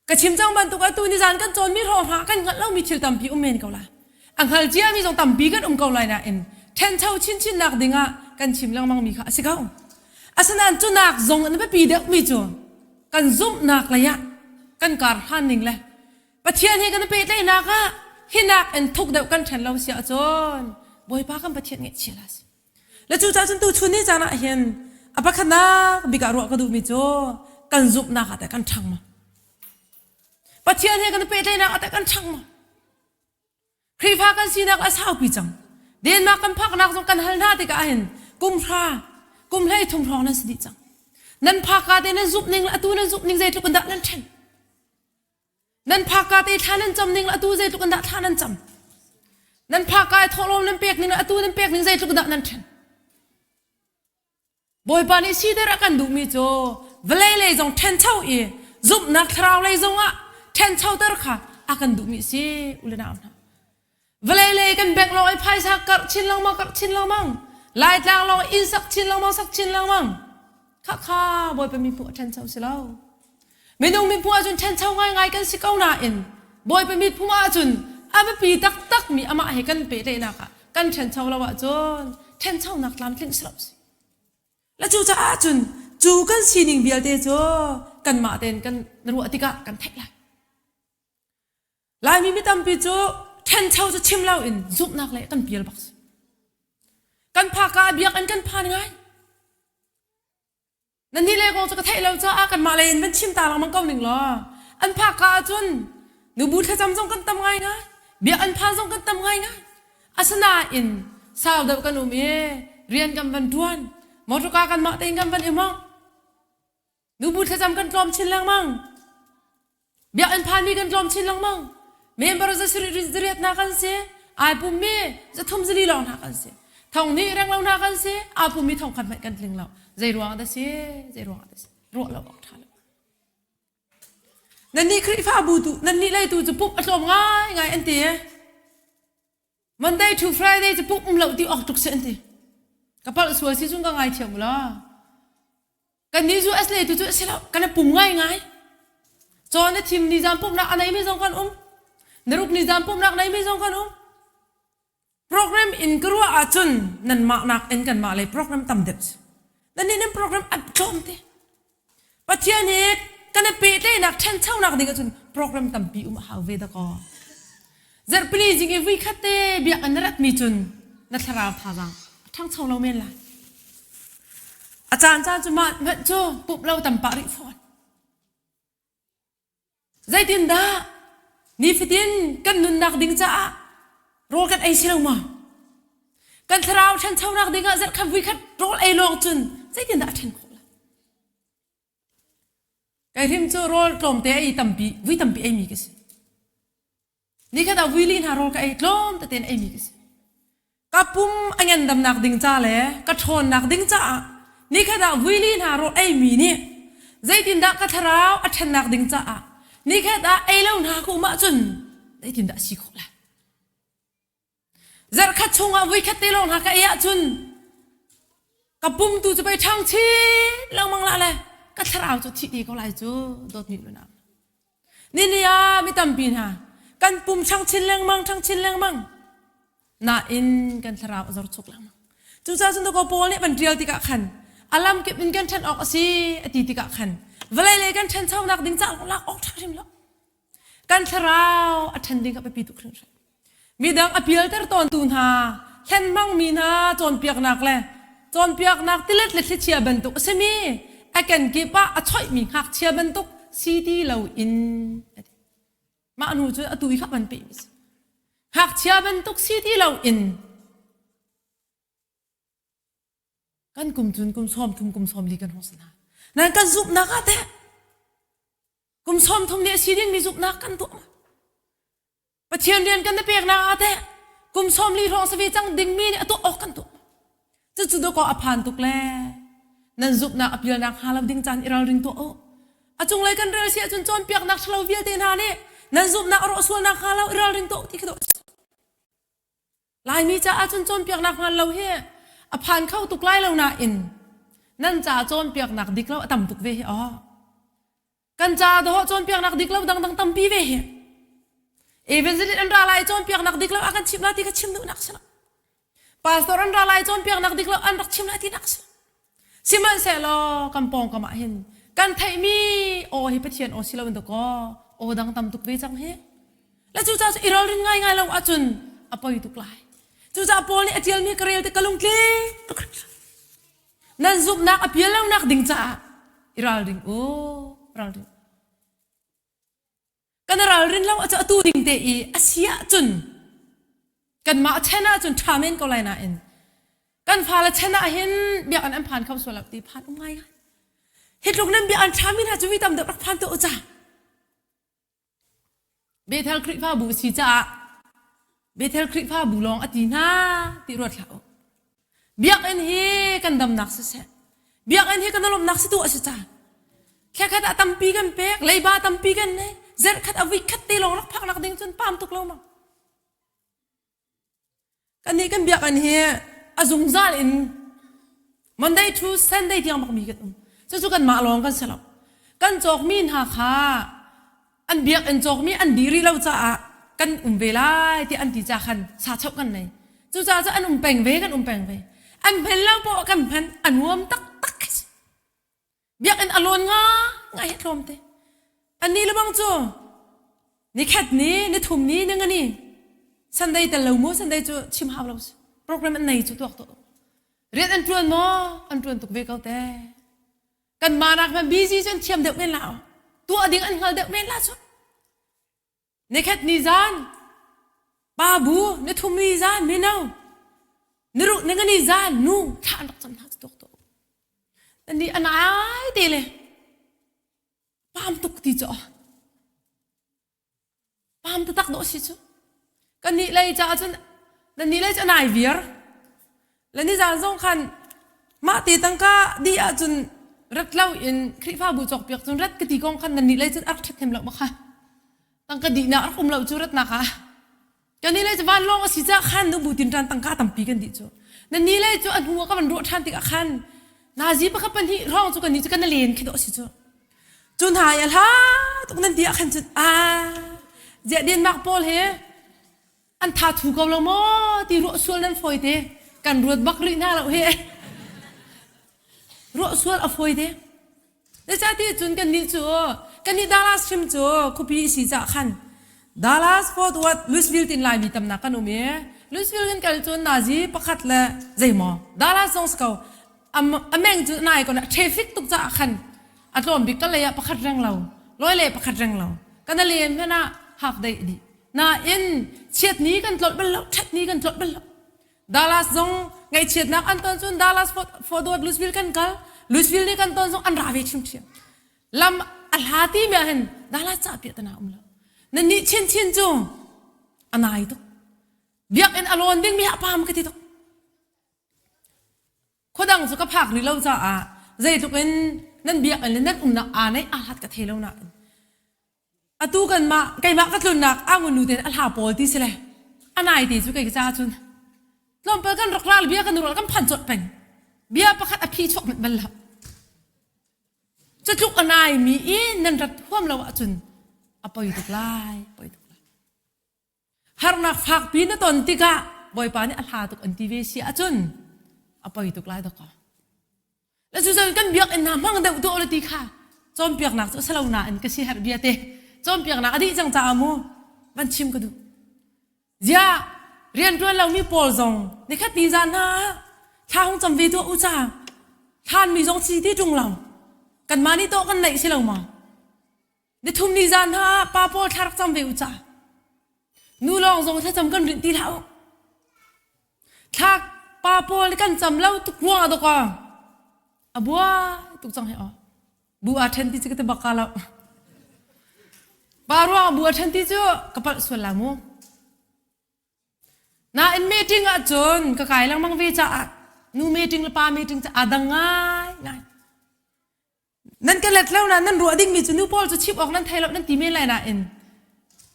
Ka chim cang bantuk atu nizan kan cawnmi hrawng hna kan hngalh lomi thil tampi um men ko lai. A hngal ciami zong tampi kan um ko lai nain ṭhencho chinchin nak dingah kan chim lengmang mi kha a si ko. Asinain cunak zong an biapi deuhmi cu kan zumhnak lei ah kan kar hlan ning le Pathian he kan i pehtlaihnak ah hinak in thuk deuh kan ṭhen lo si ahcun Bawipa kan Pathian ngaihchia la si. Le cucaah cun tuchun ni caan ah hin a pakhatnak bik ah ruah ka duhmi cu kan zumhnak ah teh kan ṭhang maw? Pathian he kan i pehtlaihnak ah teh kan ṭhang maw? Khrihfa kan sinak a saupi cang. Denmark kan phaknak zong kan hal hna tikah hin kum hra, kum hlei thum hrawng nan si dih cang. Nan phaka te nan zumh ning le atu nan zumh ning zeitluk in dah nan ṭhen? Nan phaka te thla nan cam ning le atu zeitluk in dah thla nan cam? Nan phaka i thawhlawm nan pek ning le atu nan pek ning zeitluk in dah nan ṭhen? Bawipa nih siter a kan duhmi cu vawlei lei zong ṭhencho i zumhnak thlarau lei zongah ṭhenchoter kha a kan duhmi a si u le nau hna. Vawlei lei kan bank lawng i phaisa karh chin lengmang karh chin lengmang Laitlang lawng inn sak chin lengmang sak chin lengmang khakha Bawipa mi hmuh a ṭhencho si lo. Minung mithmuh ahcun ṭhencho ngaingai kan si ko nain Bawipa mithmuh ahcun a biapi taktakmi amah he kan pehtlaihnak ah kan ṭhencho lo ahcun ṭhenchonak tlamtling si lo si. Le cucaah cun cu kan sining vialte cu kanmah tein kan ruah tikah kan theih lai. Laimi mi tampi cu ṭhencho cu chim loin zumhnak le kan pial bak si. Kan phaka biakinn kan phan ngai. Nan nih le kong cu ka theih lo caah kanmah lei in van chim ta lengmang ko ning law an phak ka ahcun nubu thlacam zong kan tam ngaingai biak an phan zong kan tam ngaingai asinain sau deuh kan um i rian kan van ṭuan motorka kanmah tein kan van i mong nubu thlacam kan tlawm chin lengmang Biakinn phanmi kan tlawm chin lengmang. Member za zariat hna kan si. Ai pummi za thum zali lawng hna kan si. Thong nih reng lo hna kan si. Aa pummi thong khat hmanh kan tling lo. Zei ruang dah si? Zei ruang dah si? Ruah lo awk ṭha lo. Nan nih Khrihfabu tu, nan nih leitu cu pumh a tlawm ngaingai an ti. Monday to Friday cu pumh um lo ti awk tuk si an ti. Ka palh sual si cun ka ngaithiam u law. Kannih cu a tu cu a si lo. Kan i pum ngaingai. Cawn a thim nizan pumhnak a neimi zong kan um. Naruk nizan pumhnak neimi zong kan um. Program in ka ruah ahcun nanmah nak in kanmah lei program tam deuh si. Nan nih nan program a tlawm te. Pathian hi kan i pehtlaihnak ṭhanchonak ding ahcun program tampi um a hau ve dakaw. Zarhpini zing i vui khat te biakinn na ratmi cun na thlarau thazaang a ṭhangcho lo men lai. A caan caan cu mah hmanh cu pumh lo tam pah rih fawn. Zeitindah nifatin kan nunnak ding caah rawl kan ei si lo maw? Kan thlarau ṭhanchonak ding ah zarhkhat vuikhat rawl ei lawng cun zeitindah a ṭhen khawh lai? Kai hrim cu rawl tlawmte ei tampi, vui tampi eimi ka si. Nikhat ah vui li hna rawl ka ei tlawm tete in eimi ka si. Ka pum a ngandamnak ding ca le ka ṭhawnnak ding caah nikhat ah vui li hna rawl eimi nih zeitindah ka thlarau a ṭhennak ding caah nikhat ah ei lo hna ka um ahcun zeitindah a si khawh lai? Zarhkhat chungah voikhat te lawng hna ka ei ahcun ka pum tu cu pei ṭhang chin lengmang lah le ka thlarau cu thih te ko lai cu dawtmi unau. Nini ah mi tampi hna kan pum ṭhang chin lengmang ṭhang chin lengmang nain kan thlarau a zor chuk lengmang. Cucaah cun dakaw Paul nih van ṭial tikah khan a lam kip in kan ṭhen awk a si a ti tikah khan vawlei lei kan ṭhanchonak ding caah lak awk ṭha hrim lo. Kan thlarau a ṭhen ding kha biapi tuk hringhran. Midang a pialter tawntu hna, hlen hmangmi hna cawnpiaknak le cawnpiaknak tilet le thlichia bantuk a simi a kenkip ah a choihmi ngakchia bantuk si ti loin a ti. Mah hnu cu atu i kha van pehmi si. Ngakchia bantuk si ti loin kan kum cun kum sawm thum kum sawm li kan hung si hna. Nan kan zumhnak ah teh kum sawm thum nih a si dingmi zumhnak kan tuah ma? Pathian rian kan na peknak ah teh kum 40 hrawng savi cang dingmi nih a tuah awk kan tuah. Cucu dawkaw a phan tuk le nan zumhnak a pialnak hnga lo ding caan i ralring tuah u. A cunglei kan rel si ahcun cawnpiaknak ṭhalo vialte hna nih nan zumhnak a rawh sualnak hnga lo i ralring tuah u ti khi dawh Laimi caah cun cawnpiaknak hngal lo hi a phan kho tuk lai lo nain nan ca cawnpiaknak dik lo a tam tuk ve hi aw. Kan ca dawh cawnpiaknak dik lo dangdang tampi ve hi. Evangelist an ra lai cawnpiaknak dik lo a kan chimh la ti ka chim duhnak si lo. Pastor an ra lai cawnpiaknak dik lo an rak chim lai ti nak si. Sihmanhsehlaw kan pawngkam ah hin kan theihmi aw hi Pathian aw si lo in dakaw aw dang tam tuk ve cang hi. Le cucaah cu i ralrin ngaingai lo ahcun a poi tuk lai. Cucaah Paul nih a ṭialmi ka rel tik ka lungtling tuk. Nan zumhnak a pial lonak ding caah i ralring u, ralring. Kan ralrin lo ahcun atu ding te i a si ahcun kanmah chen ahcun ṭha men ko lai nain kan fale chen ah hin biakinn an phan kho sual lo ti phan um ngai ngai. Hi tluk nan bia an ṭhami hna cu mi tam deuh rak phan tuah u ca. Bethel Khrihfabu si caah Bethel Khrihfabu lawng a ti hna ti ruat hlah u. Biakinn hi kan damnak siseh, biakinn hi kan lawmhnak si tu a si ca. Thlakhat ah tampi kan pek, leiba tampi kan nei, zerhkhat a vuikhat te lawng rak phaknak ding cun pam tuk lo ma. Kannih kan biakinn hi a zungzal in Monday to Sunday tiang bak mi kan um. Cucu kanmah lawng kan si lo. Kan cawkmi hna kha an biakinn cawkmi an dih rih lo caah kan um ve lai tiah an ti ca khan sa choh kan nei. Cucaah cu an um peng ve kan um peng ve. An hman lo poah kan hman a nuam taktak khi si. Biakinn a lawn nga ngai hi tlawm te. Ani le bang cu nikhat ni nithum ni ningani Sunday tel lo mu Sunday cu chim hau lo si. Program an nei cu tuak to. Rian an tuan maw? An tuan tuk ve ko te. Kan mah nak hmanh busy cu an thiam deuh men la. Tuah ding an hngal deuh men la cu. Nikhat ni zan pa bu nithum ni zan mino niruk ningani zan nu thla an rak cam hna cu tuak to. Ni an ai te le pam tuk ti cu pam taktak dawh si cu kan nih lei caah cun nan nih lei cu an ai viar le nizan zong khan mah te tangka di ahcun rat lo in Khrihfabu cawkpiak cun rat ka ti kong khan nan nih lei cun a rak ṭhat them lo ma kha tangka dihnak rak um lo cu ratnak ah Kan ni lei cu vanlawng a si caah khan nu bu tin ṭan tangka tampi kan dih cu. Na ni lei cu a hnu ah ka van ruah ṭhan tikah khan nazi pakhat pahnih hrawng cu kan ni cu kan len khi dawh a si cu. Cu hna i a hla tuk nan ti ah khan cun a ziah Denmark pawl he an tha thu ko lo maw ti ruah sual nan fawi te kan ruat bak rih hna lo he ruah sual a fawi te. Zeicahtiah cun kannih cu kannih Dallas hrim cu khuapi si caah khan Dallas, Fort Worth, Louisville tin Laimi tamnak kan um i Louisville kan kal cun nazi pakhat le zeimaw Dallas zong si ko a meng cu nai ko traffic tuk caah khan a tlawm bik ka lei ah pakhat reng lo lawi le pakhat reng lo kan a len hmanh ah half day dih nain chiat ni kan tlolh bal lo ṭhat ni kan tlolh bal lo Dallas zong ngaihchiatnak an ton cun Dallas Fort Worth Louisville kan kal. Louisville nih kan ton zong an ra ve ṭhiamṭhiam. Lam a hla ti mi ah hin Dallas ca piah tana um lo. Nan nih chinchin cu a nai tuk. Biakinn a lawn ding mi a pam ka ti tuk. Khuadang cu ka phak rih lo caah zeitluk in nan biakinn le nan umnak aa neih aa hlat ka thei lo nain Atu kanmah keimah ka tlunnak angun nu tein a hla pawl ti si le a nai te cu kei ka caah cun tlawmpal kan rak ral bia kan rual kan phan colh peng bia pakhat a phi chuak manh bal lo cutluk a nai mi i nan rat huam lo ahcun a poi tuk lai poi tuk lai Harnak fakpi na ton tikah Bawipa nih a hla tuk an ti ve si ahcun a poi tuk lai dakaw. Le cucun kan biakinn hna hmang deuh tuah ula ti kha cawnpiaknak cu a si lo nain ka si herh bia te cawnpiaknak a dih cang caah mu van chim ka duh. Ziah rianṭuan lomi pawl zong nikhat ni zan hna thla hung cam ve tuah u ca hlanmi zong si ti ṭung lo kanmah nih tawh kan neih si lo maw Nithum ni zan hna ah pa pawl thla rak cam ve u ca. Nu lawng zong thlacam kan rinh ti hlah u. Thla pa pawl kan cam lo tuk ruang ah dawkaw a buai tuk cang he aw. Bu aa ṭhen ti cu ka ti bak ka lo. Pa ruang ah bu a ṭhen ti cu ka palh sual la mu. Nain meeting ahcun ka kai lengmang ve caah nu meeting le pa meeting cu aa dang ngai ngai. Nan ka let lo na nan ruah dingmi cu nu pawl cu chim awk nan thei lo nan ti men lai nain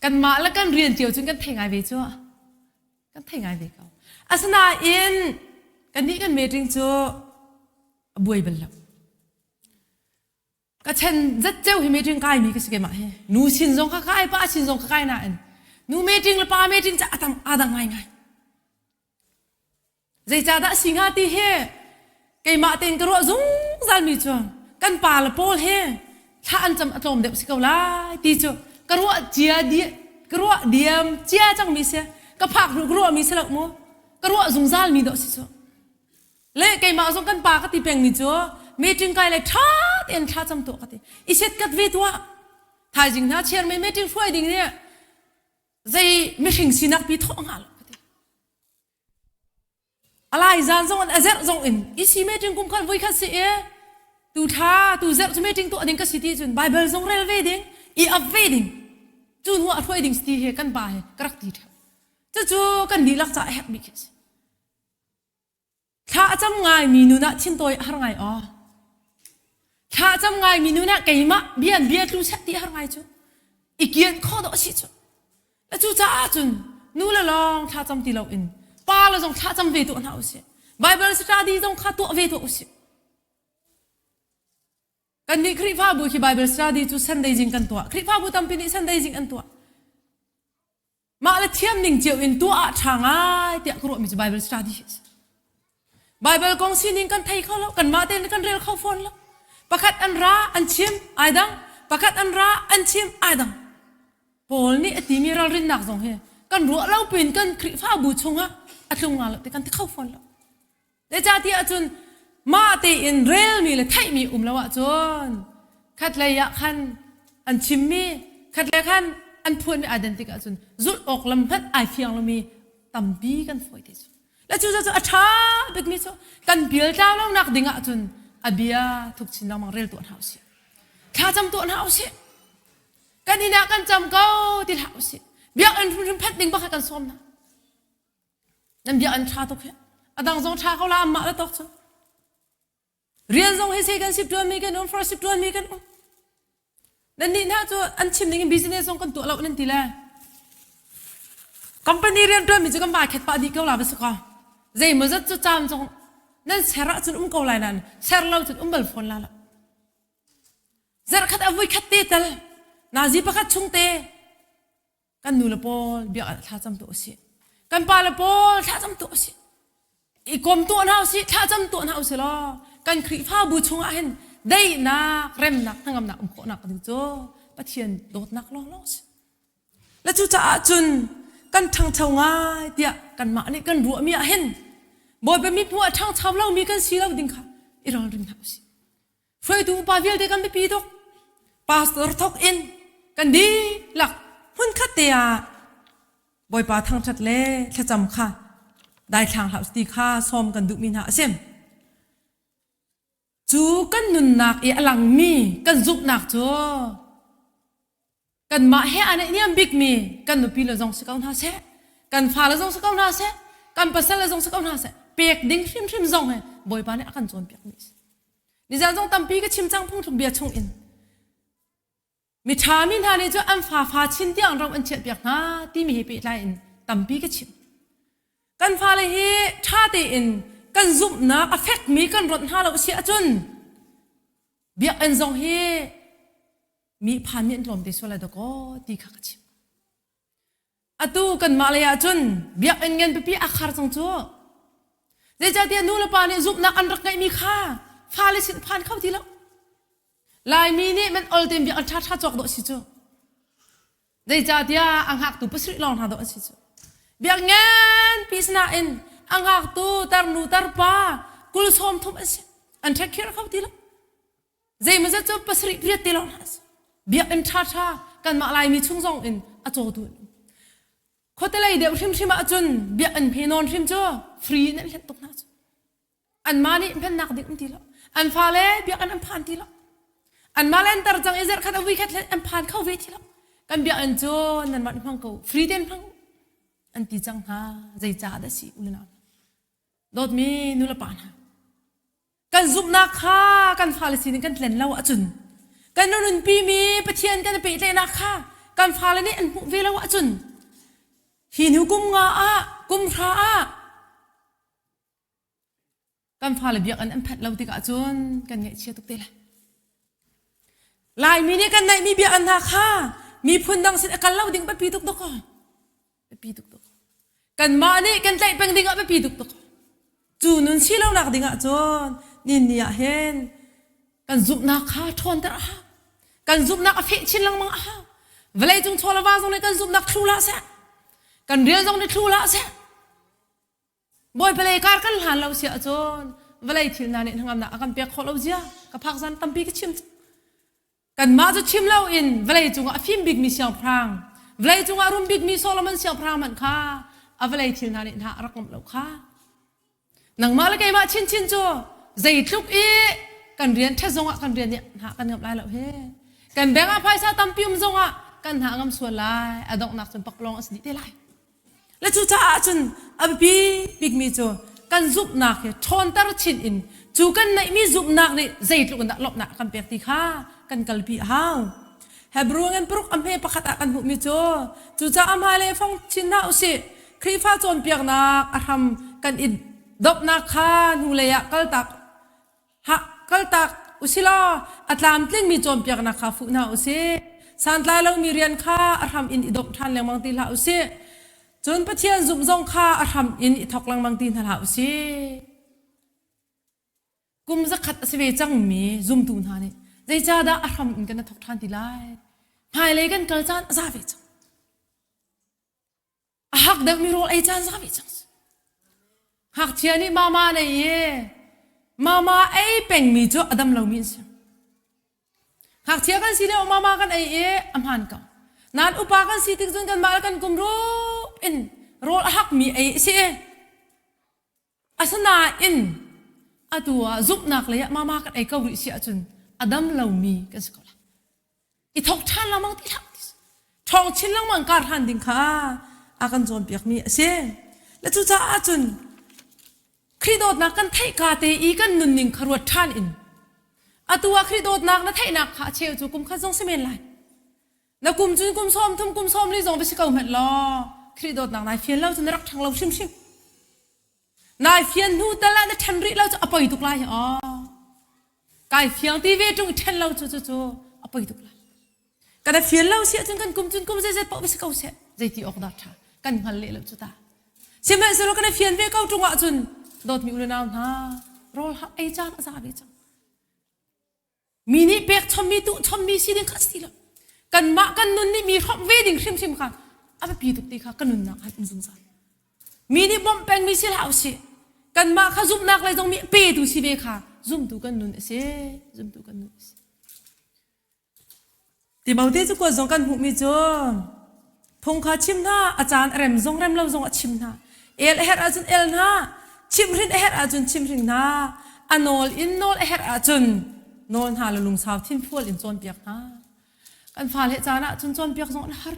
kanmah le kan rian cio cun kan thei ngai ve cu kan thei ngai ve ko. Asinain kannih kan meeting cu a buai bal lo. Ka chen zat ceu hi meeting kai mi ka si keimah hi. Nu sin zong ka kai, pa sin zong ka kai nain nu meeting le pa meeting ca atam adang ngai ngai. Zeicahdah si hnga ti hi keimah tein ka ruah zungzal mi cu kan pa le pawl he thla an cam a tlawm deuh si ko lai ti cu ka ruah cia di ka ruah diam cia cang mi si ka phak hnu ka ruah mi si lo mu ka ruah zungzal mi dawh si cu le keimah zong kan pa ka ti peng mi cu meeting kai le tha tein thla cam tuah ka ti i set kat ve tuah thaizing hna chairman meeting hruai ding nih zei mihring sinak pi thawh hnga lo ka ti Alai zan zong in a zerh zong in isi meeting kum khat voi khat si i tu thla tu zerh cu meeting tuah ding ka si ti cun Bible zong rel ve ding i ap ve ding cu hnu ah hruai ding ti he kan pa he ka rak ti ṭheo cucu kan dihlak ca a herh bik khi a si thla a cam ngai mi nun ah thintawi a har ngai aw thla a cam ngai mi nun ah keimah bian bia tlu seh ti a har ngai cu i kian khawh dawh a si cu Cucaah cun nu le lawng thlacam ti loin pa le zong thlacam ve tuah hna usih. Bible study zong kha tuah ve tuah usih. Kannih Khrihfabu hi Bible study cu Sunday zing kan tuah. Khrihfabu tampi nih Sunday zing an tuah. Mah le thiam ning cio in tuah ah ṭha ngai tiah ka ruahmi cu Bible study hi a si. Bible kong sining kan thei kho lo, kanmah tein kan rel kho fawn lo. Pakhat an ra, an chim, ai dang. Pakhat an ra, an chim, ai dang. Paul nih a timi ralrinnak zong hi kan ruah lo pin kan Khrihfabu chungah a tlung nga lo ti kan ti kho fawn lo. Zeicahtiah ahcun mah tein relmi le theihmi um lo ahcun khatlei ah khan an chimmi khatlei khan an phuanmi ai dan tik ahcun zulh awk lam hmanh ai fiang lomi tampi kan fawi te cu. Le cu cu a ṭha bikmi cu kan pial tlau lonak ding ahcun a bia thuk chin lengmang rel tuah hna usih. Thlacam tuah hna usih. Kan inn ah kan cam ko ti hlah usih. Biakinn hrimhrim phanh ding bak kan sawm hna. Nan biakinn ṭha tuk hi. A dang zong ṭha ko la amah le tawk cu. Rian zong hi sei kan sip ṭuanmi kan um, first sip ṭuanmi kan um. Nan nih hna cu an chim ning in business zong kan tuah lo nan ti le. Company rian ṭuanmi cu kan vai khet pah dih ko la va si ko. Zei maw zat cu cam zong nan ser ahcun um ko lai nain ser lo cun um bal fawn la lo. Zarh khat a vui khat te tal nazi pakhat chung te kan nu le pawl biak ah thlacam tuah usih kan pa le pawl thlacam tuah usih i kom tuah hna usih thlacam tuah hna usih law kan Khrihfabu chungah hin daihnak remnak hnangamnak um khawhnak ding cu Pathian dawtnak lawnglawng si le cucaah cun kan ṭhangcho ngai tiah kanmah nih kan ruahmi ah hin Bawipa mithmuh ah ṭhangcho lomi kan si lo ding kha i ralring hna usih Hruaitu upa vialte kan biapi tuk. Pastor thok in kan dihlak hmunkhat te ah Bawipa thangṭhat le thlacam kha daithlang hlah ti kha sawm kan duhmi hna a si. Cu kan nunnak i a langmi kan zumhnak cu kanmah he aa naihniam bikmi kan nupi le zong si ko hna seh kan fale zong si ko hna seh kan pasal le zong si ko hna seh pek ding hrimhrim zong he Bawipa nih a kan cawnpiakmi a si. Nizan zong tampi ka chim cang phungthluk bia chung in miṭha mi hna nih cu an fa fa chin tiang ro an chiahpiak hna timi he pehtlai in tampi ka chim. Kan fale hi ṭha tein kan zumhnak a fekmi kan rawnh hna lo si ahcun biakinn zong hi mi phan nih an tlawm te sual lai dakaw ti kha ka chim. Atu kanmah lei ah cun biakinn ngan pipi a khar cang cu. Zeicahtiah nu le pa nih zumhnak an rak ngeihmi kha fale sin phan kho ti lo. Laimi nih man ol tein biakinn ṭhaṭha cawk dawh si cu. Zeicahtiah a hngaktu pasarih lawng hna dawh an si cu. Biakinn pi sinain a hngaktu tarnu tarpa kul sawm thum an si. An ṭhekhir kho ti lo. Zeimawzat cu pasarih pariat te lawng hna a si. Biakinn ṭhaṭha kanmah Laimi chung zong in a cawtu an um. Khuatelei deuh hrimhrim ahcun biakinn hme nawn hrim cu free in an hlenh tuk hna cu. Anmah nih hmannak ding um ti lo. An fale biakinn an phan ti lo. Anmah le an tar cang i zarhkhat a vuikhat an phan kho ve ti lo. Kan biakinn cu nanmah nih hmang ko free tein hmang an ti cang hna. Zeicah dah si u le nau. Dawtmi nulepa hna. Kan zumhnak kha kan fale sining kan tlen lo ahcun kan nunpimi Pathian kan i pehtlaihnak kha kan fale nih an hmuh ve lo ahcun hi hnu kum nga ah kum hra ah kan fale biakinn an phanh lo tikah cun kan ngaihchia tuk te lai. Laimi nih kan neihmi bia an hna kha miphun dang sin a kal lo ding biapi tuk tuk biapi tuk tuk. Kanmah nih kan tlaih peng ding ah biapi tuk tuk. Cu nun si lonak ding ah cun nin ni ah hin kan zumhnak kha ṭhawnter a hau. Kan zumhnak a feh chin lengmang a hau. Vawlei cung chaw le va zong nih kan zumhnak thlu hlah seh. Kan rian zong nih thlu hlah seh. Bawipa lei kar kan hlan lo si ahcun vawlei thil hna nih hnangamnak a kan pek khawh lo zia ka phak zan tampi ka chim. Kanmah cu chim loin vawlei cungah a fim bikmi siangpahrang, vawlei cungah a rum bikmi Solomon siangpahrang hmanh kha a vawlei thil hna nih hna a rak ngamh lo kha. Nangmah le keimah chinchin cu zeitluk i kan rian ṭhat zongah kan rian nih hna kan ngamh lai lo hi. Kan bank ah phaisa tampi um zongah kan hna a ngam sual lai, a donghnak cun paklawng a si dih te lai. Le cucaah cun a biapi bikmi cu kan zumhnak hi ṭhawnter chin in cu kan neihmi zumhnak nih zeitluk in dah lawmhnak a kan pek ti kha kan kalpi a hau. Hebrew ngan paruk a hme pakhat ah kan hmuhmi cu cucaah hmailei fong chin hna usih Khrihfa cawnpiaknak a hram kan i dopnak kha hnulei ah kaltak Hah, kaltak usilaw a tlamtlingmi cawnpiaknak kha fuh hna usih. Santlai lomi rian kha a hram in i domh ṭhan lengmang ti hlah usih. Cun Pathian zumh zong kha a hram in i thawk lengmang ti hna hlah usih. Kum zakhat a si ve cangmi zumtu hna nih zeicahdah a hram in kan i thawk ṭhan ti lai? Hmailei kan kal caan a za ve cang. A hak deuhmi rawl ei caan za ve cang. Ngakchia nih mama nei i mama ei pengmi cu a dam lomi an si. Ngakchia kan si lio mama kan ei i a hmaan ko. Nain upa kan si tik cun kanmah le kan kum rup in rawl a hakmi ei a si i asinain atu ah zumhnak lei ah mama kan ei ko rih si ahcun a dam lomi kan si ko lai. I thawk ṭhan lengmang ti hlah. Ṭhawng chin lengmang kar hlan ding kha a kan cawnpiakmi a si. Le cucaah cun Khrih dawtnak kan theih ka te i kan nunning kha ruat ṭhan in atu ah Khrih dawtnak na theihnak kha a cheu cu kum khat zong si men lai. Na kum cun kum sawm thum kum sawm li zong va si ko hmanh law Khrih dawtnak nai fian lo cu na rak ṭhang lo hrimhrim. Nai fian hnu tal ah na ṭhen rih lo cu a poi tuk lai hi aw. Kai fiang ti ve ṭung i ṭhen lo cu cu cu a poi tuk lai. Kan a fian lo si ahcun kan kum cun kum zeizat paoh va si ko seh. Zeiti awk dah ṭha. Kan hngal leh lo cu ta. Sihmanhsehlaw kan i fian ve ko ṭung ahcun dawtmi u le nau hna rawl hak ei caan a za ve cang. Mi nih pek chommi tuh chommi si ding kha a si lo. Kanmah kan nun nih mi hrawmh ve ding hrimhrim kha a biapi tuk ti kha ka nunnak han um zungzal. Mi nih bawmh pengmi si hlah usih. Kanmah kha zumhnak lei zong mi petu si ve kha zumtu kan nun a si. Zumtu kan nun a si. Timote cu kuat zong kan hmuhmi cu phung kha chim hna, a caan a rem zong rem lo zong a chim hna. El a herh ahcun el hna, chimhrin a herh ahcun chimhring hna, a nawl in nawl a herh ahcun nawl hna le lungsau thinfual in cawnpiak hna. Kan fale caan ahcun cawnpiak zong an har.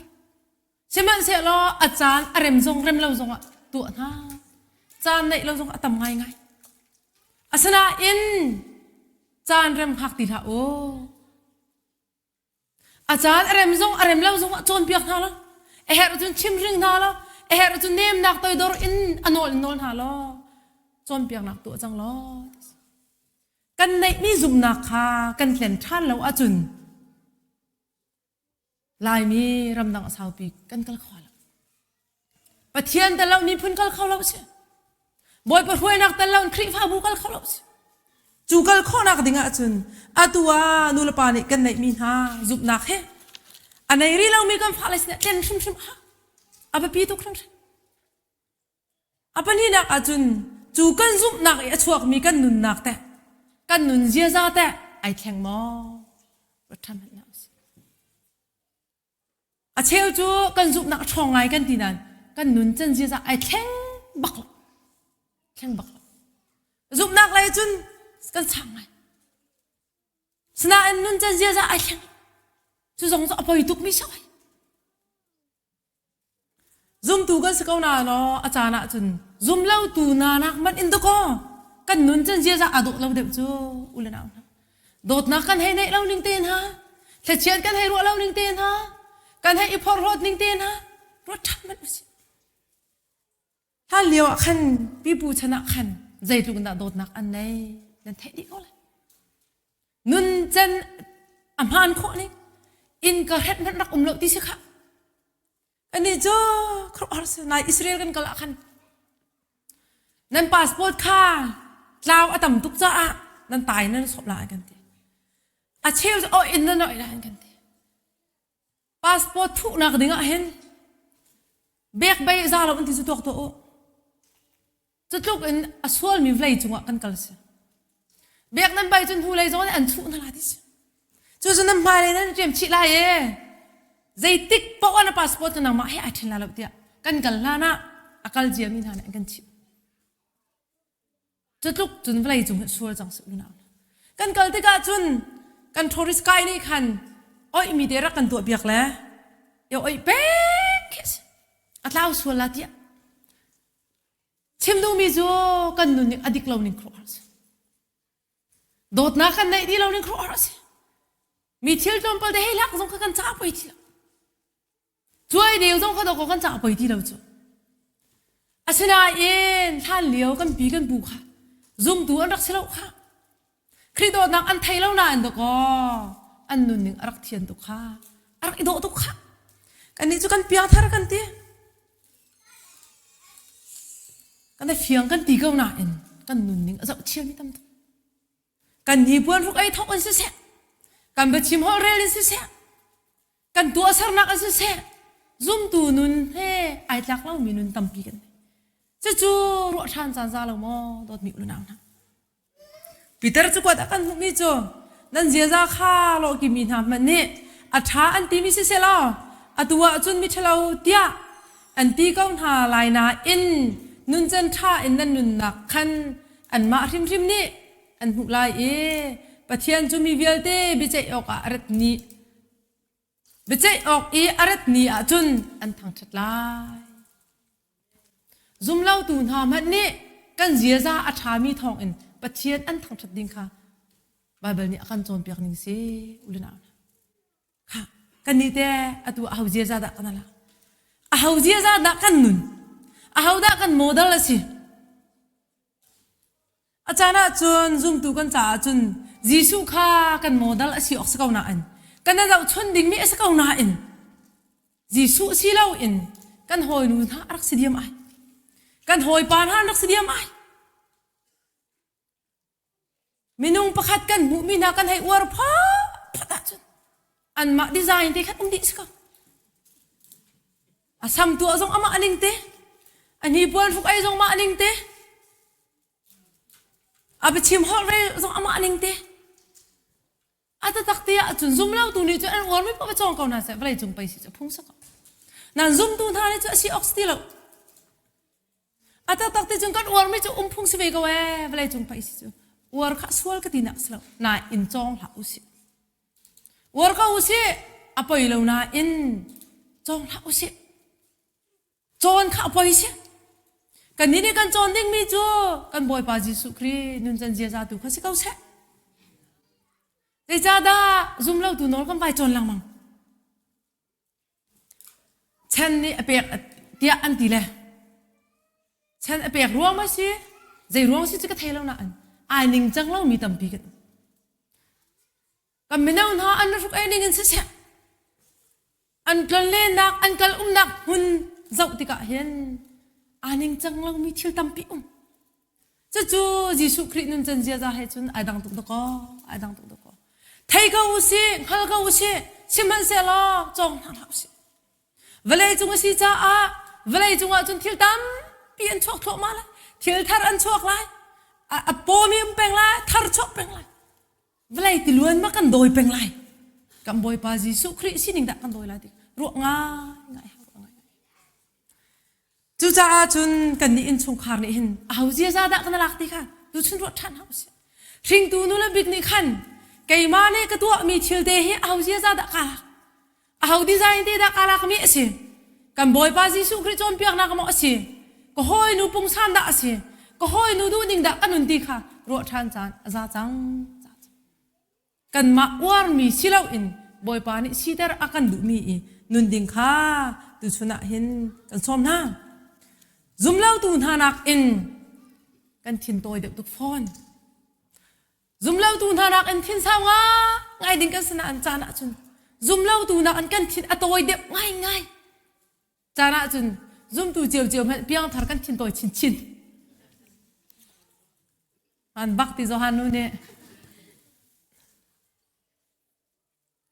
Sihmanhsehlaw a caan a rem zong rem lo zongah tuah hna. Caan neih lo zong a tam ngaingai. Asinain caan rem hngak ti hlah u. A caan a rem zong a rem lo zongah cawnpiak hna lo. A herh cun chimhring hna lo. A herh cun nemnak toidor in a nawl in nawl hna law cawnpiaknak tuah cang law. Kan neihmi zumhnak kha kan tlen ṭhan lo ahcun Laimi ramdang a saupi kan kal kho lo. Pathian tel lo miphun kal kho lo si. Bawipa hruainak tel lo in Khrihfabu kal kho lo si. Cu kal khawhnak ding ahcun atu ah nulepa nih kan neihmi hna zumhnak he a nei rih lomi kan fale sinah tlen hrimhrim a hau. A biapi tuk hringhran. A pahnihnak ahcun cu kan zumhnak i a chuakmi kan nunnak teh kan nun ziaza teh ai thleng maw? Ruat ṭhan hmanh hna usih. A cheu cu kan zumhnak a ṭhawng ngai kan ti nain kan nun can ziaza ai thleng bak lo. Thleng bak lo. Zumhnak lei cun kan sang ngai. Sinain nun can ziaza ai thleng. Cu zong cu a poi tukmi si ai. Zumtu kan si ko na law a caan ah cun zum lo tu na nak man in dakaw kan nun cun ziaza aa dawh lo deuh cu u le nau hna. Dawtnak kan hei neih lo ning te hna, thlachiat kan hei ruah lo ning te hna, kan hei i phorhlawt ning te hna, ruat ṭhan hmanh usih. Hlan lio ah khan pipu chan ah khan zeitluk in dah dawtnak an nei nan theih dih ko lai. Nun can a A hmaan khawh ning inn ka hret hmanh rak um lo ti si kha. Anih cu khuaruahhar si nai Israel kan kal ah khan nan passport kha tlau a tam tuk caah nan tai nan sawp lai kan ti. A cheu cu oh in nan oi lai kan ti. Passport thuhnak ding ah hin bek bei za lo an ti cu tuak tuah u. Cutluk in a sualmi vawlei cungah kan kal si. Biak nan bai cun hnulei zong nih an chuh hna lai ti si. Cu cu nan hmailei nan ṭem chih lai e. Zeitik paoh ah na passport cu nangmah he ai ṭhen lai lo tiah kan kal hlan ah a kal ciami hna nih an kan chimh. Cutluk cun vawlei cung hi sual cang si unau. Kan kal tikah cun kan tourist guide nih khan oihmi te rak kan tuah piak le i oih pek khi si. A tlau sual la tiah. Chim duhmi cu kan nun ning a dik lo ning khuaruahhar a si. Dawtnak kan neih ti lo ning khuaruahhar a si. Mi thil tlawmpal te hei lak zong kha kan ca poi ti lo. Cuai deu zong kha dawkaw kan ca poi ti lo cu. Asinain hlan lio kan pi kan pu kha zumtu an rak si lo kha. Khrih dawtnak an thei lo nain dawkaw an nunning a rak thian tuk kha. A rak i dawh tuk kha. Kannih cu kan piangthar kan ti. Kan i fiang kan ti ko nain kan nunning a zohchiami tam tuk. Kan hnipuan hruk ei thawk in siseh, kan biachim holh rel in siseh, kan tuahsernak in siseh, zumtu nun he ai tlak lomi nun tampi kan nei. Cucu ruah ṭhan caan za lo maw dawtmi unau hna. Peter cakuat ah kan hmuhmi cu nan ziaza kha lawhkimi hna hmanh nih a ṭha an timi siseh law atu ahcun miṭhalo tiah an ti ko hna lai nain nuncan ṭha in nan nunnak khan anmah hrimhrim nih an hmuh lai i Pathian cu mi vialte biaceih awkah a rat ni biaceih awk i a rat ni ahcun an thangṭhat lai. Zumlotu hna hmanh nih kan ziaza a ṭhami thawngin Pathian an thangṭhat ding kha Baibal nih a kan cawnpiak ning si ulenau hna. Kha kannih te atu aho ziaza dah kan ala? Aho ziaza dah kan nun? Aho dah kan model a si? A caan ahcun zumtu kan caah cun Jesuh kha kan model a si awk si ko nain kan i zohchun dingmi a si ko nain Jesuh si loin kan hawinu hna a rak si diam ai. Kan hawipa hna an rak si diam ai. Minung pakhat kan hmuhmi hna kan hei uar phawt ahcun anmah design te khan um dih si ko. A sam tuah zong amah ning te, a hnipuan hruk ei zong mah ning te, a biachim holh rel zong amah ning te. A taktak te ah cun zum lo tu nih cun an uarmi paoh va cawng ko hna seh vawlei cung pei si cu phung si ko. Nan zumtu hna nih cu a si awk si ti lo. A taktak te cun kan uarmi cu um phung si ve ko ee vawlei cung pei si cu. Uar kha sual ka ti nak si lo. Nain cawng hlah usih. Uar ko usih, a poi lo nain cawng hlah usih. Cawn kha a poi si. Kannih nih kan cawn dingmi cu kan Bawipa Jesuh Khrih nuncan ziaza tu kha si ko seh. Zeicahdah zumlotu nawl kan vai cawn lengmang? Chan nih a pek tiah an ti le chan a pek ruang ma si zei ruang si cu ka thei lo nain ai ningcang lomi tampi kan um. Kan mino hna an hruk ei ning in siseh an tlonlennak an kal umnak hmun zoh tikah hin aa ningcang lomi thil tampi um. Cucu Jesuh Khrih nuncan ziaza he cun ai dang tuk dakaw, ai dang tuk dakaw. Thei ko usih, hngal ko usih, sihmanhsehlaw cawng hna hlah usih. Vawlei cung a si caah vawlei cungah cun thil tampi an chuak thluahmah lai. Thil thar an chuak lai. A, a pawmi um peng lai, thar chuak peng lai. Vawlei tiluan ma kan dawi peng lai. Kan Bawipa Jesuh Khrih sining dah kan dawi lai ti ruah ngai ngai ruah ngai. Cucaah cun kannih innchungkhar nih hin aho ziaza dah kan lak ti kha tuchun ruat ṭhan hna usih. Hringtu nu le bik nih khan keimah nih ka tuahmi thil te hi aho ziaza dah kaa lak? Aho design te dah kaa lakmi a si? Kan Bawipa Jesuh Khrih cawnpiaknak maw a si? Ka hawinu pungsan dah a si? Ka hawinu duhning dah ka nun ti kha ruah ṭhan caan a za cang. Kanmah uarmi si loin Bawipa nih siter a kan duhmi i nun ding kha tuchun ah hin kan sawm hna. Zumlotu hna nakin kan thin tawi deuh tuk fawn. Zumlotu hna nakin thinsau ngai ding kan si nain caan ahcun zumlotu nakin kan thin a tawi deuh ngaingai. Caan ahcun zumtu ciocio hmanh piangthar kan thin tawi chinchin. An bak ti Johan nu nih.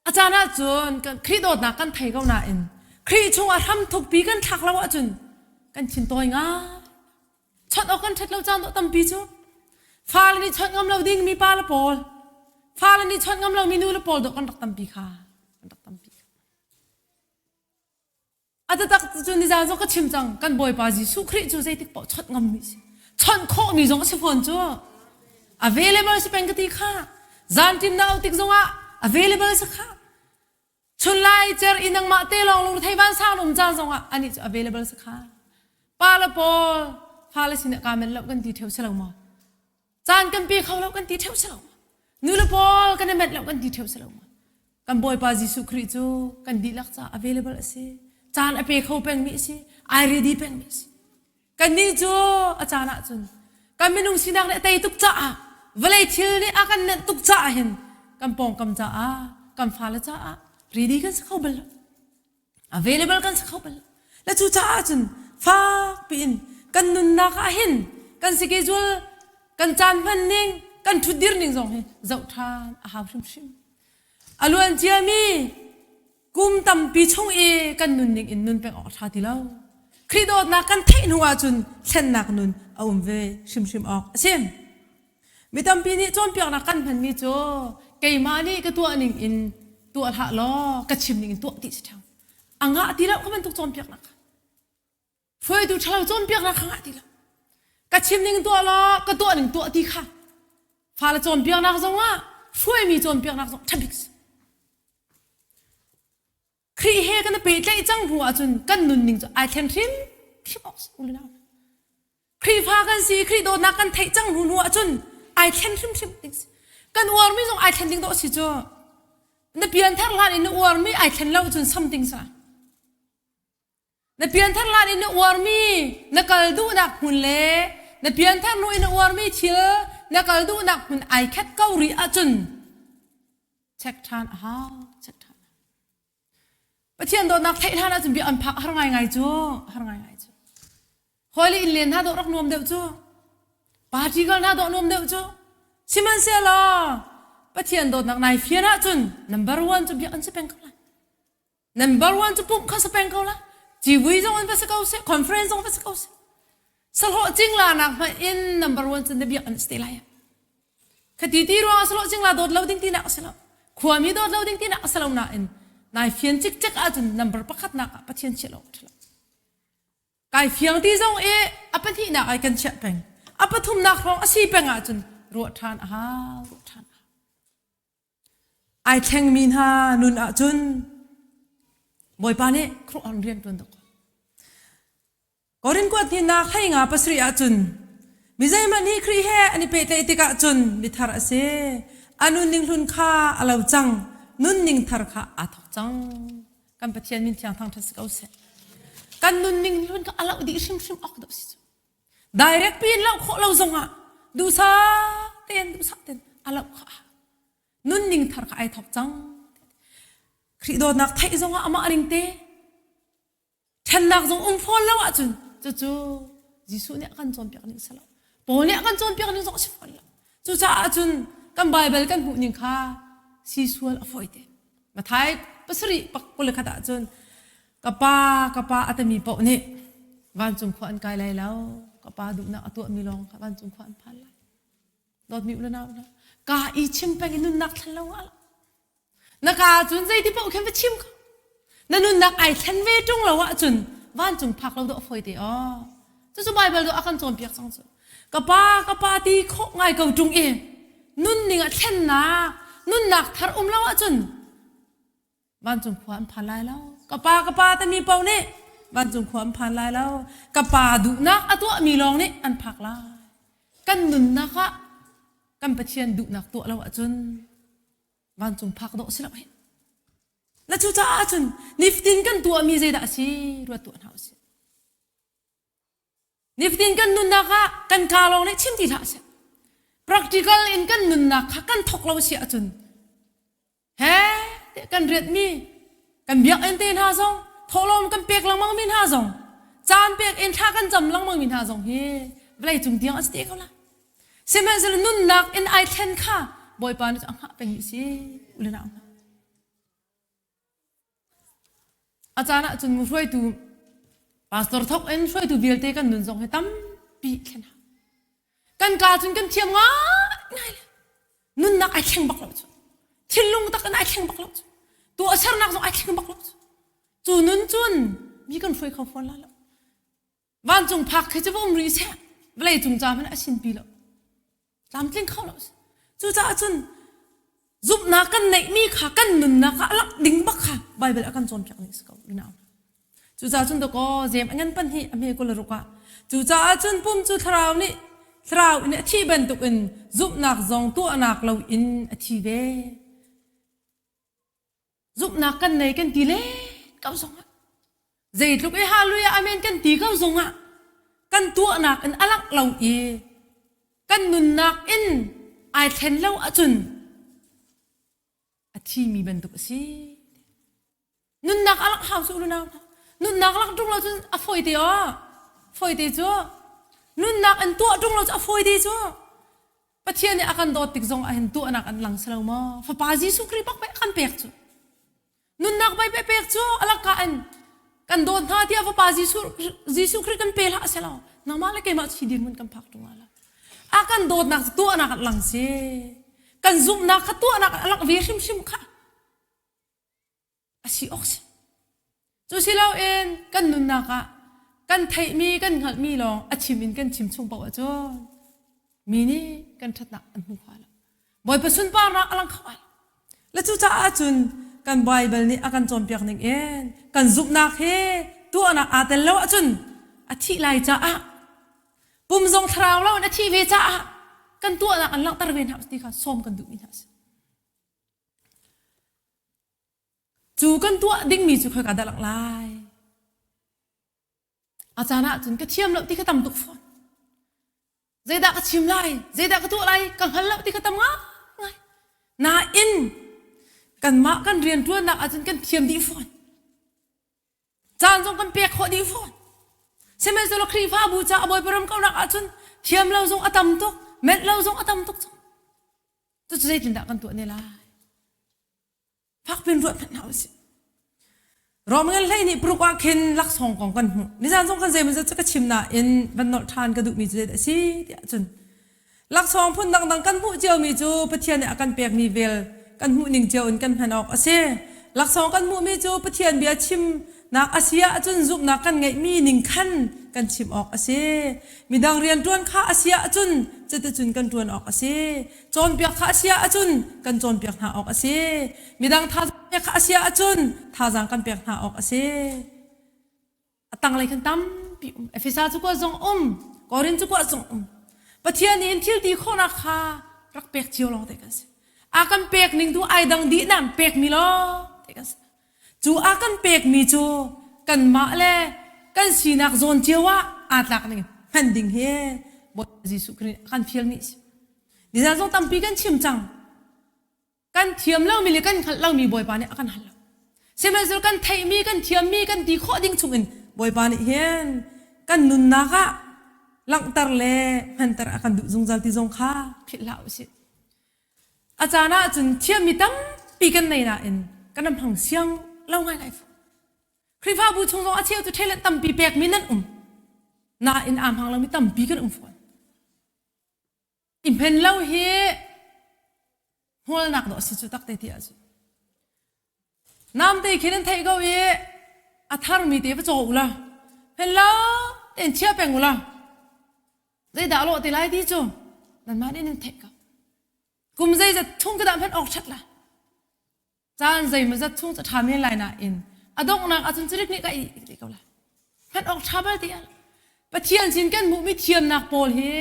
A caan ahcun Khrih dawtnak kan thei ko nain Khrih chungah hram thukpi kan thlak lo ahcun kan thin tawi ngai. Chawnh awk kan ṭhat lo caan dawh tampi cu. Fale nih chawnh ngam lo ding mi pa le pawl, fale nih chawnh ngam lo mi nu le pawl dawh kan rak tampi kha. Kan rak tampi kha. A taktak cu nizaan zong ka chim cang kan Bawipa Jesuh Khrih cu zeitik paoh chawnh ngammi si. Chawnh khawhmi zong a si fawn cu. Available si peng ka ti kha. Zanṭim na auh tik zongah available si kha. Chunlai cer i nangmah te lawng lungthei vansang um caan zongah anih cu available si kha. Pa le pawl fale sinah kaa men lo kan ti ṭheo si lo maw? Caan kan pe kho lo kan ti ṭheo si lo maw? Nu le pawl kan i menh lo kan ti ṭheo si lo maw? Kan Bawipa Jesuh Khrih cu kan dihlak caah available a si. Caan a pe kho pengmi a si. Ai ready pengmi a si. Kannih cu a caan ahcun kan minung sinak nih a tei tuk caah vawlei thil nih a kan nenh tuk caah hin kan pawngkam caah kan fale caah ready kan si kho bal lo. Available kan si kho bal lo. Le cu caah cun fak piin kan nunnak ah hin kan schedule kan caan hman ning kan ṭhutdir ning zong hi zoh ṭhan a hau hrimhrim. A luan ciami kum tampi chung i kan nunning in nun peng awk a ṭha ti lo. Khrih dawtnak kan theih hnu ahcun thlennak nun a um ve hrimhrim awk a si. Mi tampi nih cawnpiaknak kan hmanmi cu keimah nih ka tuah ning in tuah hlah law ka chim ning in tuah ti si ṭheo. A ngah ti lo ka bantuk cawnpiaknak kha. Hruaitu ṭhalo cawnpiaknak kha ngah ti lo. Ka chim ning tuah law ka tuah ning tuah ti kha fale cawnpiaknak zongah hruaimi cawnpiaknak zong ṭha bik si. Khrih he kan i pehtlaih cang hnu ahcun kan nunning cu ai thleng hrim hrim awk si unau. Khrihfa kan si Khrih dawtnak kan theih cang hnu hnu ahcun ai thlen hrimhrim ding si. Kan uarmi zong ai thlen ding dawh si cu. Na pianthar hlan in na uarmi ai thlen lo cun something sa. Na pianthar hlan in na uarmi na kal duhnak hmun le na pianthar hnu in na uarmi thil na kal duhnak hmun ai khat ko rih ahcun check ṭhan a hau check ṭhan Pathian dawtnak theih hlan ahcun bia an phak har ngaingai cu har ngaingai cu hawi le inn len hna dawh rak nuam deuh cu party kal hna dawh nuam deuh cu sihmanhsehlaw Pathian dawtnak nai fian ahcun number one cu biak an si peng ko lai Number one cu pumh kha si peng ko la. Civui zong in va si ko seh, conference zong va si ko seh. Sahlawh cingla nak hmanh in number one cu na biak an si te lai. Khati ti ruang sahlawh cingla dawt lo ding tinak a si lo. Khuami dawt lo ding tinak a si lo nain nai fian cikcek ahcun number pakhat nak ah Pathian chiah lo a lo. Kai fiang ti zong i a pahnihnak ai kan chiah peng. A pathumnak hrawng a si peng ahcun ruah ṭhan a hau, ruah ṭhan a hau. Ai thlengmi hna nun ahcun Bawipa nih khuaruahhar rian ṭuan dawk. Korin kuat hnihnak hlei nga pasarih ahcun mi zeihmanh nih Khrih he an i pehtlaih tikah cun mithar a si. A nunning hlun kha a lo cang, nunning thar kha aa thawk cang. Kan Pathian min thiang thangṭhat si ko seh. Kan nunning hlun kha a loh dih hrimhrim awk dawh si cu. Direct piin loh khawh lo zongah duhsah tein duhsah tein a loh kha nunning thar kha ai thawk cang. Khrih dawtnak theih zongah amah ring te ṭhennak zong um fawn lo ahcun cucu Jesuh nih a kan cawnpiak ning si lo. Paul nih a kan cawnpiak ning zong a si fawn lo. Cucaah cun kan Baibal kan hmuh ning kha si sual a fawi te. Mathai pasarih pak kul khat ahcun ka pa ka pa a timi paoh nih vancung khua an kai lai lo. Ka pa duhnak a tuahmi lawng kha vancung khua an phan lai. Dawtmi u le nau hna, ka i chim peng i nunnak thlen lo ah Na ka cun zeiti paoh khin va chim ko. Na nunnak ai thlen ve ṭung lo ahcun vancung phak lo dawh fawi te aw. Cucu Baibal dawh a kan cawnpiak cang cu. Ka pa ka pa ti khawh ngai ko ṭung i nunning ah thlennak nunnak thar um lo ahcun vancung khua an phan lai lo. Ka pa ka pa timi paoh nih vancung khua an phan lai lo. Ka pa duhnak a tuahmi lawng nih an phak lai. Kan nunnak ah kan Pathian duhnak tuah lo ahcun vancung phak dawh si lo hi na cu caah cun nifatin kan tuahmi zeidah a si ruat tuah hna usih nifatin kan nunnak ah kan kaa lawng nih chim ti hlah seh. Practical in kan nunnak kha kan thawk lo si ahcun he kan riatmi kan biakinn te hna zong thawhlawm kan pek lengmang mi hna zong caan pek in thla kan cam lengmang mi hna zong hi vawlei cung tiang a si te ko la. Sihmanhsehlaw nunnak in ai thlen kha Bawipa nih a hngah peng mi si u le nau hna. A caan ahcun mu hruaitu pastor thok in hruaitu vialte kan nun zong hi tampi thlen hau. Kan ka cun kan thiam ngai le nunnak ai thleng bak lo cu. Thinlung tak in ai thleng bak lo cu. Tuahsernak zong ai thleng bak lo cu. Cu nun cun mi kan hruai kho fawn la lo. Vancung phak khi cu va um rih seh vawlei cung ca hmanh a sinpi lo. Tlamtling kho lo. Cucaah cun zumhnak kan neihmi kha kan nunnak ah lak ding bak kha Bible a kan cawnpiak ning si ko unau. Cucaah cun dakaw jem a ngan pan hi a hme kul ruk ah cucaah cun pum cu thlarau nih thlarau in a thi bantukin zumhnak zong tuahnak lo in a thi ve. Zumhnak kan nei kan ti len ko zongah zeitluk i hallelujah amen kan ti ko zongah kan tuahnak in a langh lo i kan nunnak in ai thlen lo ahcun a thimi bantuk a si. Nunnak a langh hau cu unau nunnak langh ṭung lo cun a fawi te aw fawi te cu nunnak in tuah ṭung lo cu a fawi te cu Pathian nih a kan dawt tik zong ah hin tuahnak an lang si lo maw? Fapa Jesuh Khrih bak pei a kan pek cu. Nunnak bai pei pek cu a laka in kan dawt hna tiah Fapa Jesuh Jesuh Khrih kan pe hlah si lo. Nangmah le keimah chi dirhmun kan phak ṭung la. A kan dawtnak cu tuahnak an lang si. Kan zumhnak kha tuahnak a lang ve hrimhrim kha. A si awk si. Cu si loin kan nunnak ah kan theihmi kan hngalhmi lawng a chim in kan chim chung paoh ahcun mi nih kan ṭhatnak an hmu kho lo. Bawipa sunparnak a lang kho ai. Le cucaah cun kan Baibal nih a kan cawnpiak ning in kan zumhnak hi tuahnak aa tel lo ahcun a thih lai caah pum zong thlarau lo in a thih ve caah kan tuahnak an langhter ve hna ti kha sawm kan duhmi hna a si. Cu kan tuah dingmi cu khoika dah langh lai? A caan ah cun ka thiam lo ti ka tam tuk fawn. Zeidah ka chim lai? Zeidah ka tuah lai? Ka hngal lo ti ka tam ngai. Nain kanmah kan rianṭuannak ahcun kan thiam dih fawn. Caan zong kan pek khawh dih fawn. Sihmanhsehlaw Khrihfabu caah Bawipa ram kauhnak ahcun thiam lo zong a tam tuk, menh lo zong a tam tuk cang. Cucu zeitindah kan tuah ne lai? Fakpin ruat hmanh hna usih. Romngan hlei nih paruk ah khin laksawng kong kan hmuh. Nizan zong kan zeimawzat cu ka chim nain van nolh ṭhan ka duhmi cu zeidah a si tiah cun laksawng phun dangdang kan hmuh ciomi cu Pathian nih a kan pekmi vel kan hmuh ning cio in kan hman awk a si. Laksawng kan hmuhmi cu Pathian bia chimnak a si ahcun zumhnak kan ngeihmi ning khan kan chim awk a si. Midang rianṭuan kha a si ahcun cuticun kan ṭuan awk a si. Cawnpiak kha a si ahcun kan cawnpiak hna awk a si. Midang thazaang pek kha a si ahcun thazaang kan pek hna awk a si. A tanglei khan tampi um. Efesa cu kuat zong um, Korin cu kuat zong um. Pathian nih in thil ti khawhnak kha rak pek cio lawng te kan si. A kan pek ning tu ai dang dih nan pek mi lawng te kan si. Cu a kan pekmi cu kanmah le kan sinak zawn cio ah aa tlak ning hman ding hi Bawipa Jesuh Khrih nih a kan fialmi a si. Nizan zong tampi kan chim cang. Kan thiam lomi le kan hngalh lomi Bawipa nih a kan hal lo. Sihmanhsehlaw kan theihmi, kan thiammi, kan ti khawh ding chungin Bawipa nih hin kan nunnak ah langhter le hmanter a kan duh zungzal ti zong kha philh hlah usih. A caan ah cun thiammi tampi kan nei nain kan ram hmang siang lo ngaingai fu. Khrihfabu chung zong a cheu cu talent tampi pekmi nan um. Nain aa hmang lomi tampi kan um fawn. I hmen lo hi hmualnak dawh a si cu tak te ti ahcun. Namte khi nan theih ko i a tharmi te va caw u law hmen lo tein chia peng u law Zeidah a lawh te lai ti cu nanmah nih nan theih ko. Kum zeizat chung ka dah hmanh awk ṭhat la. Caan zeimawzat chung cu ṭha men lai nain a donghnak ahcun cirik nih ka i ti ko lai. Hman awk ṭha bal ti ah Pathian sin kan hmuhmi thiamnak pawl hi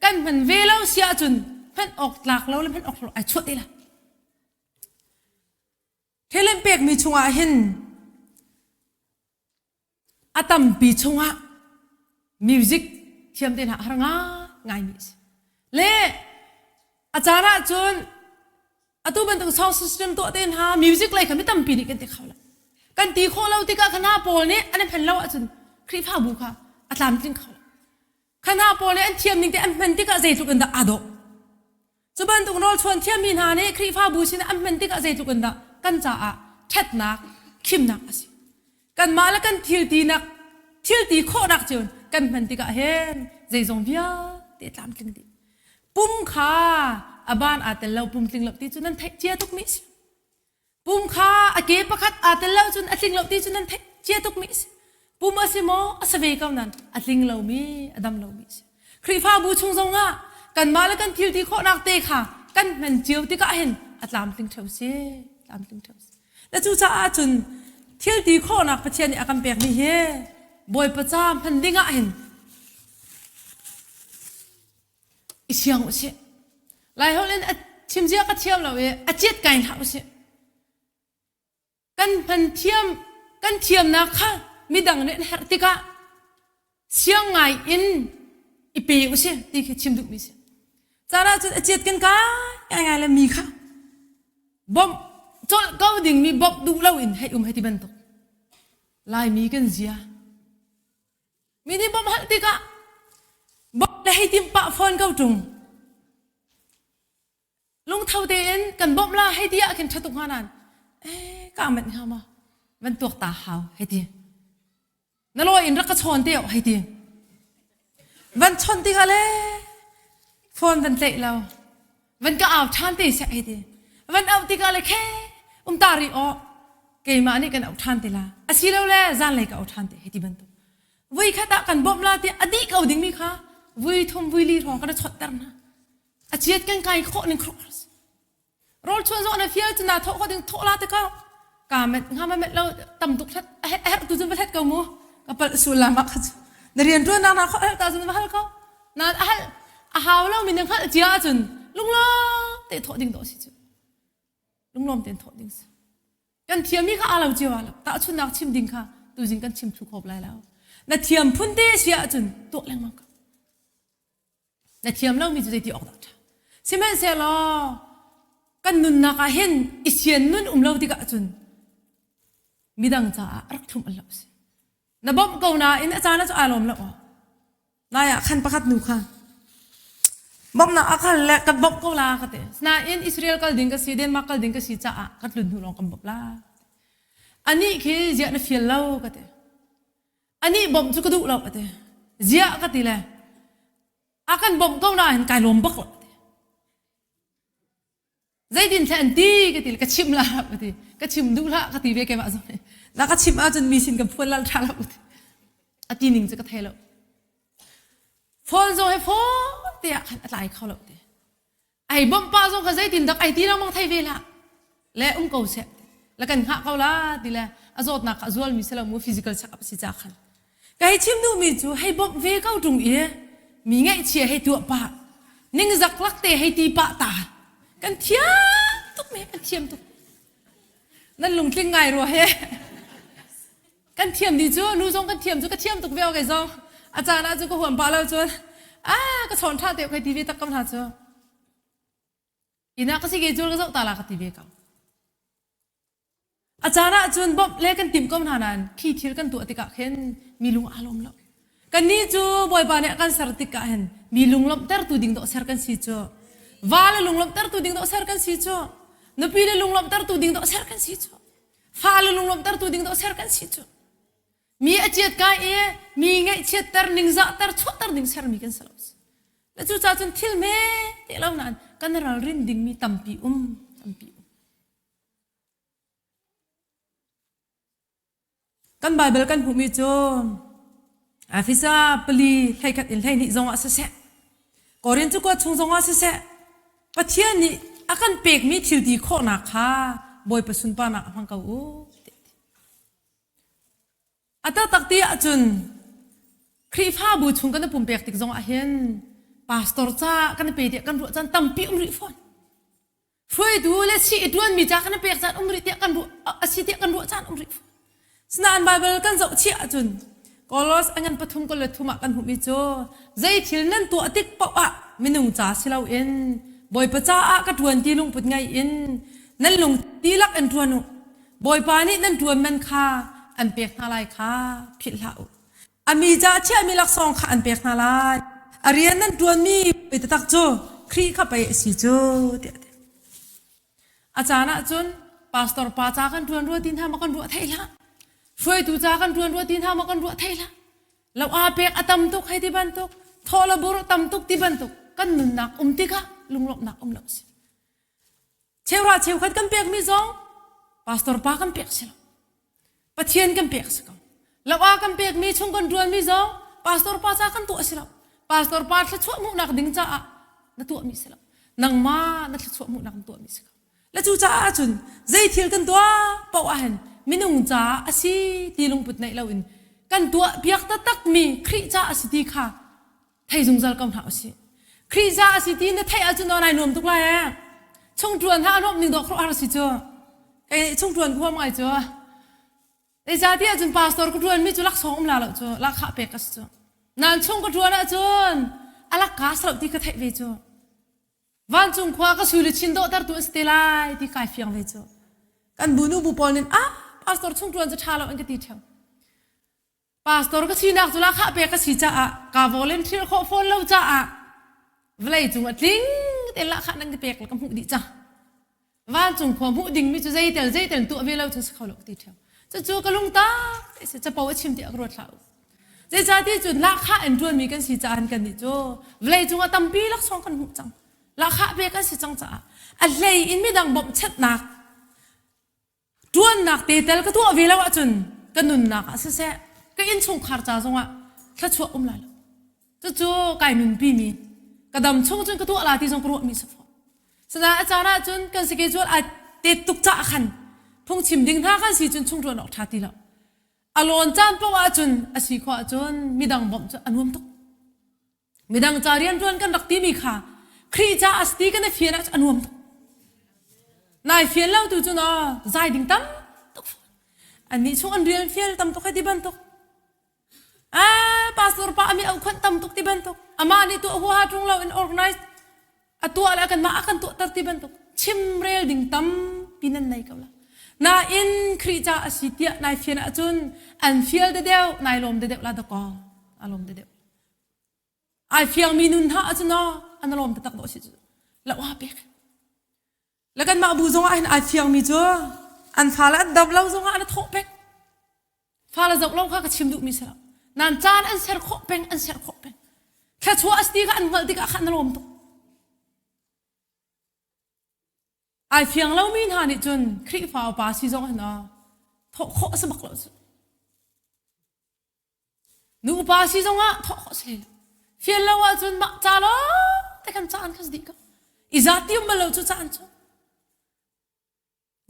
kan hman ve lo si ahcun hman awk tlak lo le hman awk lo ai chuah te lai. Talent pekmi chungah hin A tampi chungah music thiam te hna a har ngaingai mi a si. Le A caan ahcun atu bantuk sound system tuah te hna music lei kha mi tampi nih kan ti kho lo. Kan ti khawh lo tikah kha hna pawl nih an i hman lo ahcun Khrihfabu kha a tlamtling kho lo. Kha hna pawl nih an thiam ning te an hman tikah zeitluk in dah aa dawh. Cu bantuk rawlchuan thiammi hna nih Khrihfabu sinah an hman tikah zeitluk in dah kan caah ṭhatnak, khimnak a si. Kanmah le kan thil tinak, thil ti khawhnak cun kan hman tikah hin zeizong vialte tlamtling dih. Pum kha a ban aa tel lo, pum tling lo ti cu nan theih cia tukmi a si. Pum kha a ke pakhat aa tel lo cun a tling lo ti cu nan theih cia tukmi a si. Pum a si maw? A si ve ko nain a tling lomi, a dam lomi a si. Khrihfabu chung zongah kanmah le kan thil ti khawhnak te kha kan hman cio tikah hin a tlamtling ṭheo si. Tlamtling ṭheo si. Na cucaah cun thil ti khawhnak Pathian nih a kan pekmi hi Bawipa ca hman ding ah hin i siang usih. Laiholh in a chimzia ka thiam lo i a ciat kai hlah usih. Kan hman thiam kan thiamnak kha midang nih an herh tikah siang ngai in i pe usih ti khi chim duhmi si. Caan ahcun a ciat kan kai ngai ngai le mi kha bawmh colh ko dingmi bawmh duh loin hei um hei ti bantuk. Laimi kan zia. Mi nih bawmh hal tikah bawmh le hei tim pah fawn ko ṭung. Lungtho tein kan bawmh la hei ti ah khin ṭha tuk hnga nain eh ka manh hnga maw van tuak ta hau hei ti. Na lawi in rak ka chawn te hei ti. Van chawnh tikah le phone van tlaih lo. Van ka au ṭhan te seh hei ti. Van auh tikah le khe um ta rih aw keimah nih kan auh ṭhan te la. Asilole zanlei ka auh ṭhan te hei ti bantuk. Vui khat ah kan bawmh la ti a dih ko dingmi kha vui thum vui li hrawng kan i chawtter hna. A chiat kan kai khawh ning khruh Rawl chuan zong na fial cu na thawh kho ding thawh la te ko. Ka met nga ma met lo tam tuk hlat a herh tu cun va hlet ko mu. Ka palh sul la ma kha cu. Na rian tuan nak na kho herh ta cun va hal ko. Na a hal a hau lo mi na hngalh cia ahcun lunglawm te thawh ding dawh si cu. Lunglawm tein thawh ding si. Kan thiammi kha aa lo cio ah lo. Tahchunhnak chim ding kha tuzing kan chim thlu khop lai lo. Na thiam phun te si ahcun tuah lengmang ko. Na thiam lomi cu zeiti awk dah ṭha. Sihmanhsehlaw kan nunnak ah hin i sian nun um lo tikah cun midang caah rak thlum al lo si. Na bawmh ko nain a caan ah cu aa lawm lo. Lai ah khan pakhat nu kha bawmhnak a kal le kan bawmh ko la ka ti. Nain Israel kal ding ka si, Denmark kal ding ka si caah ka tlun hnu lawng kan bawmh la. Anih khi ziah na fial lo ka ti. Anih bawmh cu ka duh lo ka ti. Ziah ka ti le a kan bawmh ko nain kai lawm bak lo ka ti. Zeitin thla an ti ka ti ka chim la ka ti ka chim duh hlah ka ti ve keimah zong nih na ka chim ahcun mi sin ka phuan lal tha lo ka ti a ti ning cu ka thei lo phone zong he phone te ah khan a tlai kho lo ti ai bawmh pa zong kha zeitin dak ai ti lengmang thei ve hlah le um ko seh le kan hngah ko la ti le a zawtnak kha a zualmi si lo mu physical check up si ca khan Ka hei chim duhmi cu hei bawmh ve ko ṭung i mi ngaihchia hei tuah pah, ningzak lak te hei ti pah ta. Kan thiam tuk me, kan thiam tuk. Nan lungtling ngai rua he. Kan thiam dih cu, nu zong kan thiam cu, ka thiam tuk ve kei zong. A caan ah cu ka huam pah lo cun, ah ka chawn ṭha te kai ti ve tak ko hna cu. Inn ah ka si ke cul ka zoh ta la ka ti ve ko. A caan ahcun bawmh le kan timh ko hna nain khi thil kan tuah tikah khin mi lung aa lawm lo. Kannih cu Bawipa nih a kan ser tikah hin mi lunglawmhtertu ding dawh ser kan si cu. Va le lunglawmhtertu ding dawh ser kan si cu. Nupi le lunglawmhtertu ding dawh ser kan si cu. Fa le lunglawmhtertu ding dawh ser kan si cu. Mi a chiat kai i mi ngaihchiatter ningzahter chuahter ding sermi kan si lo. Le cucaah cun thil hme te lo nain kan ralrin dingmi tampi um tampi um. Kan Baibal kan hmuhmi cu Efesa pali 11 in 12 zongah siseh, Korin cakuat chung zongah siseh, Pathian nih a kan pekmi thil ti khawhnak kha Bawipa sunparnak a hmang ko u. A taktak ti ahcun Khrihfabu chung kan i pumpek tik zongah hin pastor ca kan i pe tiah kan ruah caan tampi um rih fawn. Hruaitu le si i ṭuanmi ca kan i pek caan um rih tiah kan ruah a si tiah kan ruah caan um rih. Sinain Baibal kan zoh chih ahcun Kolos a ngan pathum kol le thum ah kan hmuhmi cu zei thil nan tuah tik paoh ah minung ca si loin Bawipa caah ka ṭuan ti lungput ngei in nan lung dihlak in ṭuan u. Bawipa nih nan ṭuan man kha an pek hna lai kha philh hlah u. A mi ca chiahmi laksawng kha an pek hna lai. A rian nan ṭuanmi pei taktak cu Khrih kha pei a si cu tiah a ti. A caan ahcun pastor pa ca kan ṭuan rua ti hna maw kan ruah theih hlah. Hruaitu ca kan ṭuan rua ti hna maw kan ruah theih hlah. Lo aa pek a tam tuk hei ti bantuk, thawh le bur tam tuk ti bantuk kan nunnak um tikah lunglawmhnak um lo si. Cheuhra cheukhat kan pekmi zong pastor pa kan pek si lo. Pathian kan pek si ko. Lo-a kan pekmi chung kan ṭuanmi zong pastor pa ca kan tuah si lo. Pastor pa thluachuah hmuhnak ding caah na tuahmi si lo. Nangmah na thluachuah hmuhnak na tuahmi si ko. Le cu caah cun zei thil kan tuah paoh ah hin minung caah a si ti lungput neih loin kan tuah piak taktakmi Khrih caah a si ti kha thei zungzal ko hna usih. Khrih caah a si ti na theih ahcun aw nai nuam tuk lai ee. Chungṭuan ha a nuamh ning dawh khuaruahhar si cu. Kei chungṭuan ka huam ngai cu. Zeicahtiah cun pastor ka ṭuanmi cu laksawng um la lo cu lahkhah pek ka si cu. Nan chung ka ṭuan ahcun a lakka si lo ti ka theih ve cu. Vancung khua ka sui luchin dawhtertu an si te lai ti kai fiang ve cu. Kan bu nu bu pawl nih ah pastor chung ṭuan cu ṭha lo an ka ti ṭheo. Pastor ka sinak cu lahkhah pek ka si caah ka volunteer khawh fawn lo caah vawlei cung a tling tein lahkhah nan ka pek le ka hmuh dih cang. Vancung khua hmuh dingmi cu zeitel zeitel tuah ve lo cu si kho lo ka ti ṭheo. Cucu ka lungtak te si capo a chim tiah ka ruat hlah u. Zeicahtiah cun lahkhah in ṭuanmi kan si caah kan nih cu vawlei cungah tampi laksawng kan hmuh cang. Lahkhah pek kan si cang caah a hlei in midang bawmhchanhnak ṭuannak te tel ka tuah ve lo ahcun ka nunnak ah siseh ka innchungkhar ca zongah thluachuah um lai lo. Cucu kai nunpi mi ka dam chung cun ka tuah la ti zong ka ruahmi si fawn. Sinain a caan ahcun kan schedule ai tet tuk caah khan phungchim ding hna kan si cun chung ṭuan awk ṭha ti lo. A lawn caan paoh ahcun a si khawh ahcun midang bawmh cu a nuam tuk. Midang ca rianṭuan kan rak timi kha Khrih ca a si ti kan i fian ahcun a nuam tuk. Nai fian lo tu cu na zai ding tam tuk fawn. Annih chung an rian fial tam tuk hei ti bantuk. Ah, pastor pa ami au khonh tam tuk ti bantuk. Amah nih tuah huaha ṭung lo in organize a tuah le kanmah a kan tuahter ti bantuk chimrel ding tampi nan nei ko la. Nain Khrih ca a si tiah nai fian ahcun an fial de deuh nai lawm de deuh la dakaw. A lawm de deuh. Ai fiangmi nun hna ahcun aw an lawm taktak dawh si cu. La wa pek. Le kanmah bu zongah hin ai fiangmi cu an fale an dam lo zongah an thawh peng. Fale zoh lo kha ka chim duhmi si lo. Nan caan an ser khawh peng, an ser khawh peng. Thluachuah a si ti kha an hngalh tikah khan na lawm tuk. Ai fiang lomi hna nih cun Khrihfa upa si zong hin thawh khawh a si bak lo cu. Nu upa si zongah thawh khawh si lo. Fian lo ahcun mah ca lawng te kan caan kha si dih ko. I za ti um bal lo cu caan cu.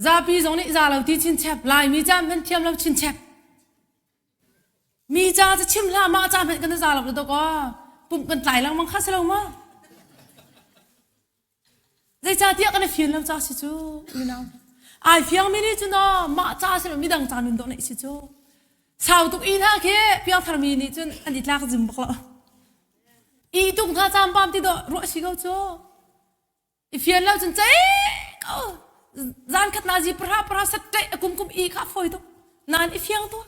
Zapi zong nih za lo ti chinchep, Laimi ca hmanh thiam lo chinchep. Mi ca cu chim hlah mah ca hmanh kan za lo dok aw. Pumh kan tlai lengmang kha si lo ma? Zeicahtiah kan i fian lo ca si cu unau. Ai fiang mi nih cun aw mah ca si lo midang ca nun dawh neih si cu. Sau tuk i hna khi piangthar mi nih cun an i tlak zum bak lo. I tuk hna cam pam ti dawh ruah si ko cu. I fian lo cun cei ko zan khat na zi pra pra sat ṭaih a kum kum i kha fawi tuk nan i fiang tu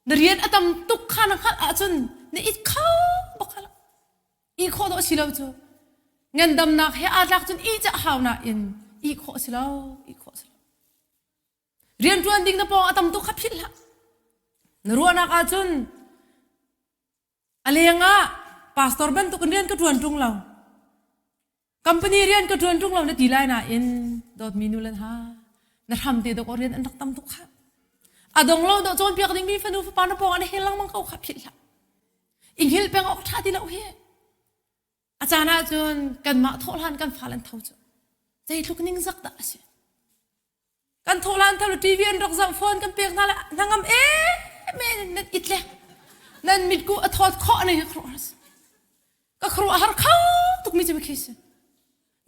na rian a tam tuk kha na hngalh ahcun na it kho bak kha i khawh dawh si lo cu ngandamnak he aa tlak cun i ca hau nain i khawh si lo i khawh si lo rianṭuan ding na pawng a tam tuk kha philh hlah na ruahnak ahcun A lengah pastor bantuk in rian ka ṭuan ṭung lo. Company rian ka ṭuan ṭung lo na ti lai nain dawtmi nu le hna na hram te dawk rian an rak tam tuk khah. A dong lo dawh cawnpiak dingmi fanu fapa na pawng ah na hel lengmang ko kha philh hlah. I hngilh peng awk ṭha ti lo hi. A caan ahcun kanmah thawh hlan kan fale an tho cu. Zeitluk ningzak dah a si. Kan thawh lan thalo TV an rak zoh phone kan pek hna le hnangam em em nan it le nan mitku a thawt khawh ne ka ka khuaruah har kho tuk mi cu khi si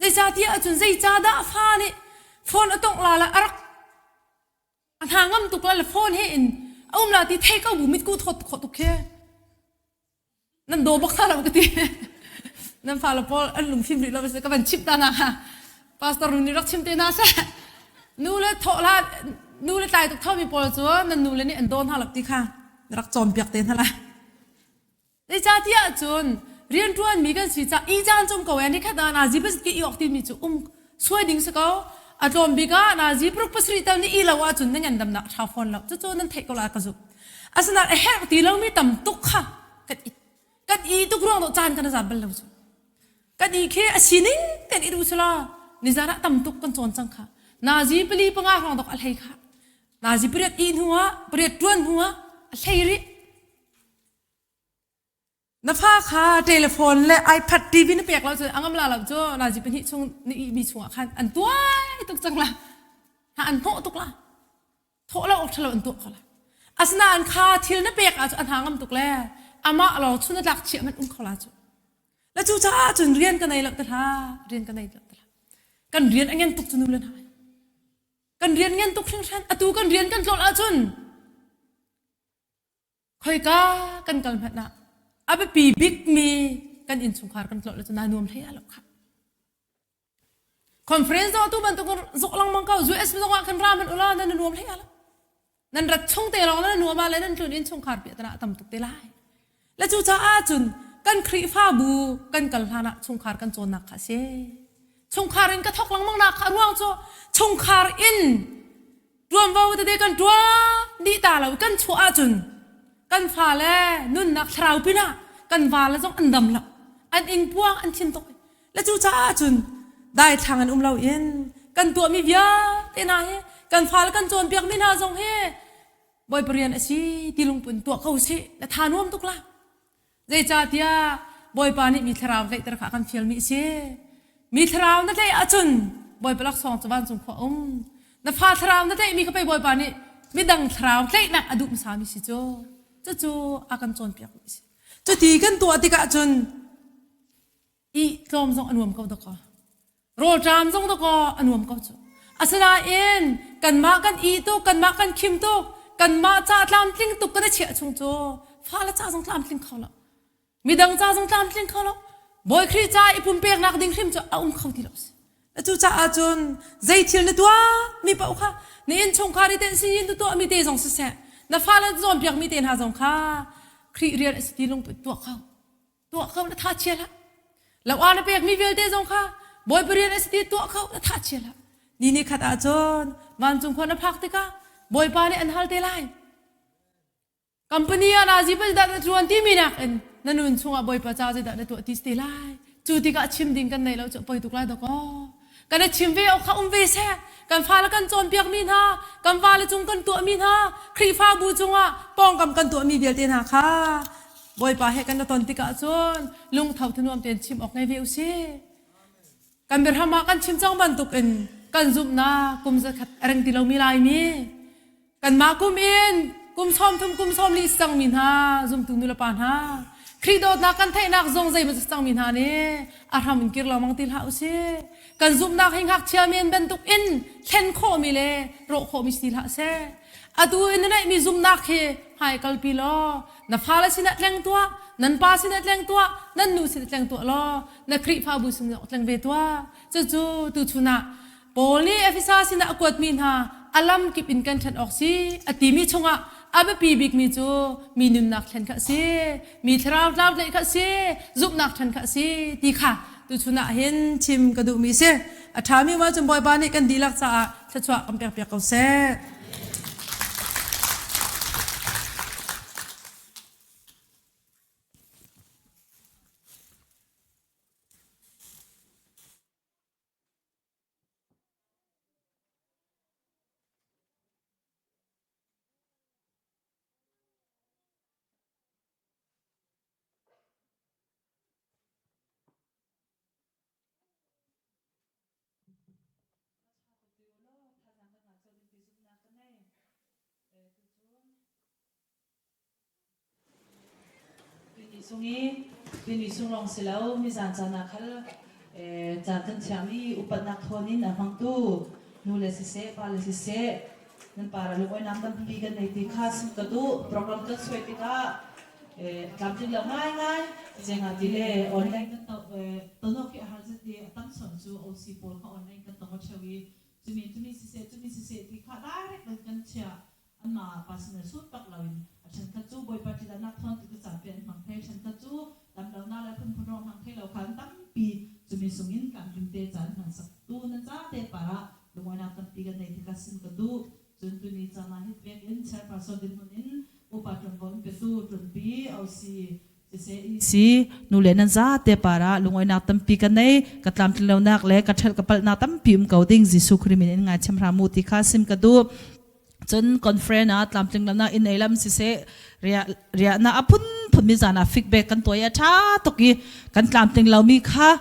zeicahtiah ahcun zeicah dah fa nih phone a tongh la la a rak a hna ngam tuk la le phone he in a um la ti thei ko bu mitku thawt khawh tuk khi nan daw bak hna lo ka ti. Nan fale pawl an lungfim rih lo ka van chimh ta na ha. Pastor nu nih rak chim te hna seh. Nu le thawh hlah nu le tlai tuk thomi pawl cu nan nu le nih an daw hna lo ti kha rak cawnpiak te hna lai. Zeicahtiah cun rianṭuanmi kan si caah i caan cung ko ee nikhat ah nazi pasarih ki i awk timi cu um suai ding si ko. A tlawm bik ah nazi paruk pasarih tal nih i lo ahcun na ngandamnak a ṭha fawn lo. Cucu nan theih ko lai ka zumh. Asinain a herh ti lomi tam tuk kha kan i kan i tuk ruang dawh caan kan i zat bal lo cu. Kan i khi a sining kan i duh sila nizan ah tam tuk kan cawn cang kha. Nazi pali panga hrawng dok a hlei kha. Nazi pariat i hnu ah pariat ṭuan hnu ah a hlei rih. Na fa kha telephone le iPad TV na pek lo cun a ngam la lo cu nazi pahnih chung na ihmi chungah khan an tuai tuk cang la. Ha an hnawh tuk la. Thawh lo awk ṭhalo an tuah kho la. Asinain kha thil na pek ahcun a hna ngam tuk le amah lawng chun a tlak chiah hmanh um kho la cu. Le cu caah cun rian ka nei lo te hlah, rian ka nei lo te hlah. Kan rian a ngen tuk cu nu le hna. Kan rian ngen tuk hringhran. Atu kan rian kan tlolh ahcun Khoika kan kal hmanh ah a biapi bikmi kan innchungkhar kan tlolh cu naa nuam hlei ah lo khah. Conference zong tu bantuk zok lengmang ko US zong ah kan ra man ula nan nuam hlei ah lo. Nan rat chung te lawng nan nuam ah le nan tlun innchungkhar pi tana tam tuk te lai. Le cu caah cun kan Khrihfabu kan kal hlan ah chungkhar kan cawnnak kha a si. Chungkhar in ka thok lengmang nak kha ruang cu chungkhar in Ṭuanvo tete kan ṭuan dih ta lo kan chuah ahcun kan fale nunnak thlarau pinah kan vale zong an dam lo an ingpuang an thin tuk le cucaah cun daithlang an um lo in kan tuahmi vialte hna hi kan fale kan cawnpiakmi hna zong hi Bawipa rian a si ti lungpun tuah ko sih na tha nuam tuk la Zeicahtiah Bawipa nih mi thlarau tlaihter kha a kan fialmi a si. Mi thlarau na tlaih ahcun Bawipa laksawng cu vancung khua um. Na fa thlarau na tlaihmi kha pei Bawipa nih midang thlarau tlaihnak a duh hmasami si cu. Cucu a kan cawnpiakmi a si. Cuti kan tuah tikah cun ih tlawm zong a nuam ko dakaw. Rawlṭam zong dakaw a nuam ko cu. Asinain kanmah kan ih tuk, kanmah kan khim tuk, kanmah ca tlamtling tuk kan i chiah chung cu fale ca zong tlamtling kho lo. Midang ca zong tlamtling kho lo. Bawi Khrih ca i pumpeknak ding hrim cu a um kho ti lo si. Cucaah cun zei thil na tuah mi paoh kha na innchungkhar i tein sinin na tuah mi te zong siseh, na fale cawnpiak mi te hna zong kha Khrih rian a si ti lungput tuah kho. Tuah kho na tha chia hlah. Lo ah na pekmi vialte zong kha Bawipa rian a si ti tuah kho na tha chia hlah. Ni ni khat ah cun vancung khua na phak tikah Bawipa nih an hal te lai. Company ah nazi pa dah na ṭuan timi nakin na nun chungah Bawipa ca zeidah na tuah ti si te lai. Cu tikah chim ding kan nei lo cu poi tuk lai dakaw. Kan i chim ve awk kha um ve seh. Kan fale kan cawnpiakmi hna, kan vale cung kan tuahmi hna, Khrihfabu cungah pawngkam kan tuahmi vialte hna kha Bawipa he kan i ton tikah cun lungtho thanuam tein chim awk ngei ve u sih. Kan biahram ah kan chim cang bantukin kan zumhnak kum zakhat a reng ti lomi Laimi Kanmah kum in kum sawm thum kum sawm li cangmi hna zumtu nulepa hna Khrih dawtnak kan theihnak zong zeimaw cangmi hna nih a hram in kir lengmang ti hlah usih. Kan zumhnak hi ngakchia men bantuk in thlen khawhmi le rawh khawhmi si hlah seh. Atu in na neihmi zumhnak hi hmai kalpi law na fale sinah tleng tuah, nan pa sinah tleng tuah, nan nu sinah tleng tuah law na Khrihfabu sinah tleng ve tuah. Cucu tuchun ah Paul nih Efesa sinah a kuatmi hna a lamkip in kan ṭhen awk si a timi chungah a biapi bikmi cu mi nunnak thlen kha a si, mi thlarau tlau tlaih kha a si, zumhnak ṭhen kha a si ti kha tuchun ah hin chim ka duhmi a si. A ṭhami ma cun Bawipa nih kan dihlak caah thluachuah kan pekpiak ko seh. Tuni sung i tuni sung lawng si lo nizan caan ah khal caan kan thiam i upatnak thawn in a hmangtu nu le siseh pa le siseh nan para lungawinak tampi kan nei ti kha sim ka duh program kan suai tikah. Tlamtling lo ngaingai zengah ti le online kan to tonok hi a har zet i a tam son cu OC pawl kha online kan tong a cheu i cumi cumi siseh cumi siseh ti kha direct in kan chiah anmah personal sut bak loin a ṭhenkhat cu Bawipa ṭihzahnak thawn ti caan pe an hmang thei ṭhenkhat cu damlonak le phunphun ruang hmang thei lo kha an tampi cumi sungin tlamtling te caan hman sak tu nan ca te par ah lungawinak tampi kan nei tikah sim ka duh. Cun tuni caan ah hitvek in chairperson dirhmun in upa ṭuanvo in petu ṭunpi OC siseh EC nu le nan zate par ah lungawinak tampi ka nei ka tlamtlin lonak le ka ṭhelh ka palhnak tampi um ko ding Jesuh Khrih min in ngaithiam hram u ti kha sim ka duh. Cun conference ah tlamtling lonak in ei lam siseh riah riahnak a phunphun mi zan ah feedback kan tuah i a ṭha tuk i kan tlamtling lomi kha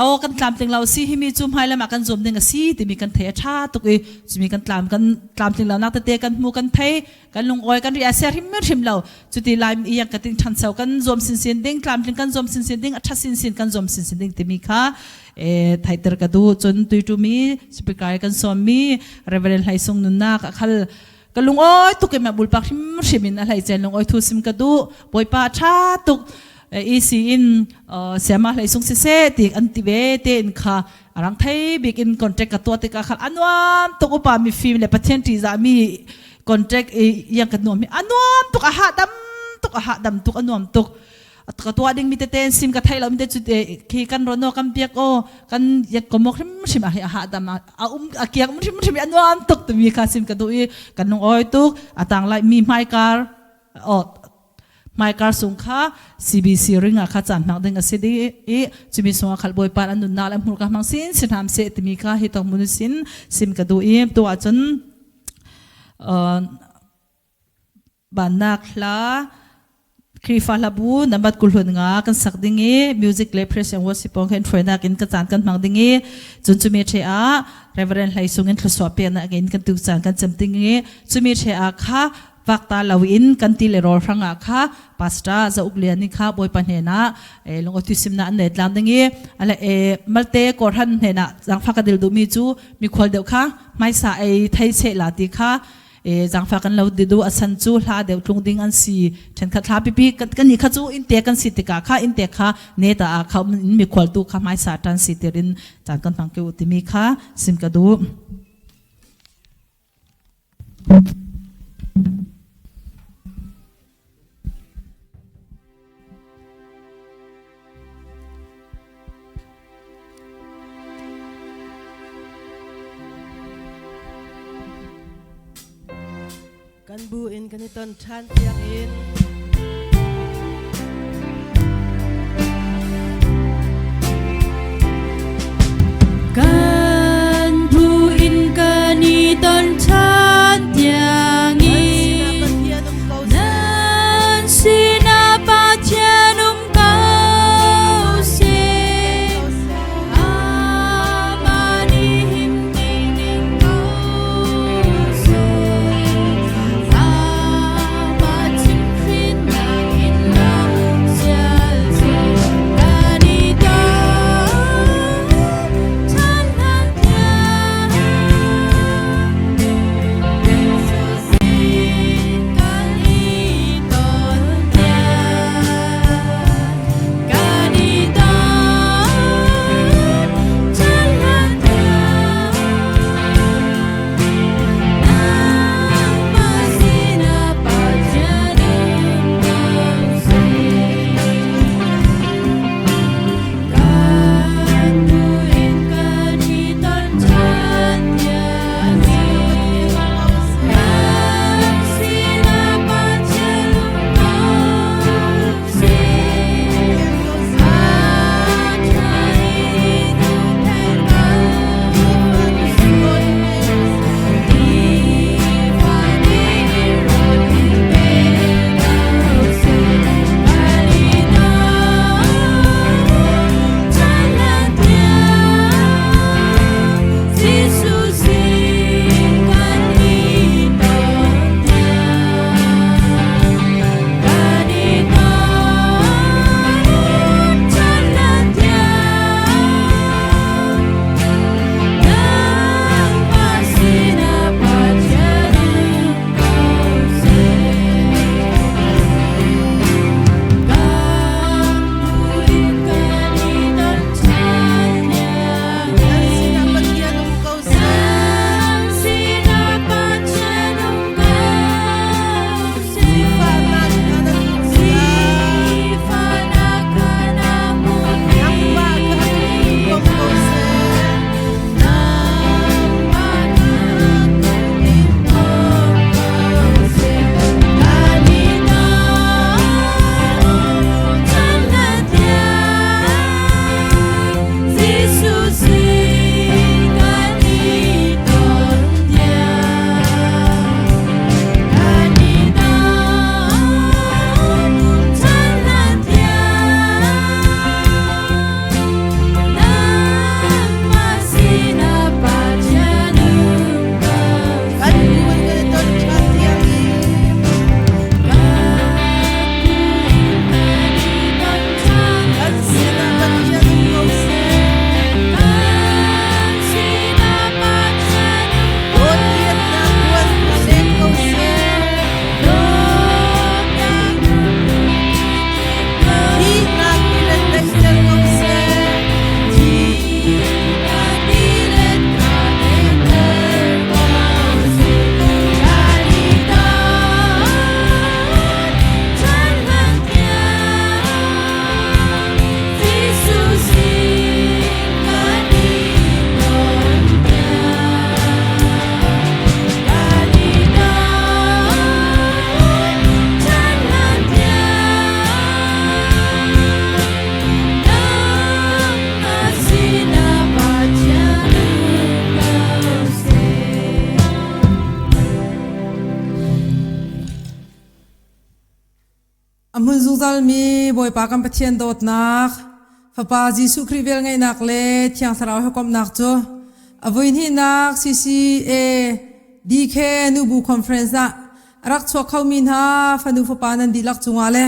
Aw kan tlamtling lo si himi cu hmailam ah kan zuam ding a si timi kan thei a ṭha tuk i cumi kan tlam kan tlamtling lonak tete kan hmu kan thei kan lungawi kan ri a sia hrim hrim lo cuti lai i ka ting ṭhancho kan zuam sinsin ding tlamtling kan zuam sinsin ding a ṭha sinsin kan zuam sinsin ding timi kha e theiter ka duh. Cun tuiṭumi speaker kan sawmmi Reverend Hlei Sung nunnak a khal ka lungawi tuk i ma bulpak hrim hrim in a hlei cen lungawi thu sim ka duh. Bawipa ṭha tuk EC in siama hlei sung siseh ti an ti ve te in kha arang thei bik in contract ka tua tikah khal anuam tuk upa mi fim le Pathian ṭihzah mi contract yang ka nuam hi anuam tuk a hahdam tuk a hahdam tuk anuam tuk ka tuah ding mi tete sim ka thei lo mi te cu khi kan rono kan biak o kan yak ko mok hrim hrim a hi a hahdam a um a kiak um hrim hrim anuam tuk timi kha sim ka duh i kan lung oi tuk atang lai mi hmaikar o hmaikar sung kha CBC ring ah kha caan hmang ding a si di i cumi sung ah khal bawipa an nunnak le hmurka hmang sin sin ham se timi kha hi tong mun sin sim ka duh i tu ahcun bannak hla Khrihfa hlabu nambat kulhun nga kan sak ding i music le praise and worship pong khen hruainak in ka caan kan hmang ding i cun cumi the ah Reverend Hlei Sung in thlusua peknak in kan tu caan kan cem ding i cumi the ah kha vakta lo in kan ti le rawl hrang ah kha pastor za uk lian ni kha bawipa hnena e lungo tu simna an nei tlang ding i ale e malte korhan hnena zangfa ka dil du mi chu mi khwal deuh kha maisa ei thei che la ti kha e zangfa kan lo di du asan chu hla deuh tlung ding an si then kha thla pipi kan ni kha chu in te kan si tika kha in te kha ne ta a kha in mi khwal tu kha maisa tan si tirin chan kan hmang ke utimi kha sim ka du. Kan bu in kan i ton ṭhan tiang in Kan bu in kan i ton ṭhan tiangin nan sinah Pathian um ko seh. Amah nih him ding ko seh. Amah chimhhrin. A hmun zungzalmi Bawipa kan Pathian dawtnak, Fapa Jesuh Khrih velngeihnak le Thiang Thlarau hawikomhnak cu a voihnihnak CCA DK Nubu Conference ah a rak chuak khomi hna fanu fapa nan dihlak cungah le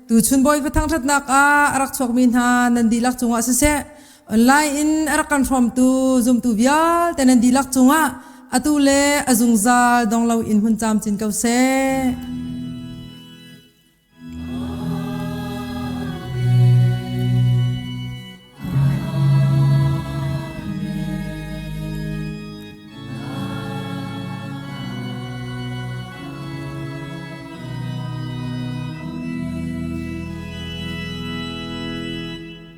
tuchun Bawipa thangṭhatnak ah a rak chuakmi hna nan dihlak cungah siseh online in a rak kan hrawmtu zumtu vialte nan dihlak cungah atu le a zungzal dong lo in hmun camcin ko seh.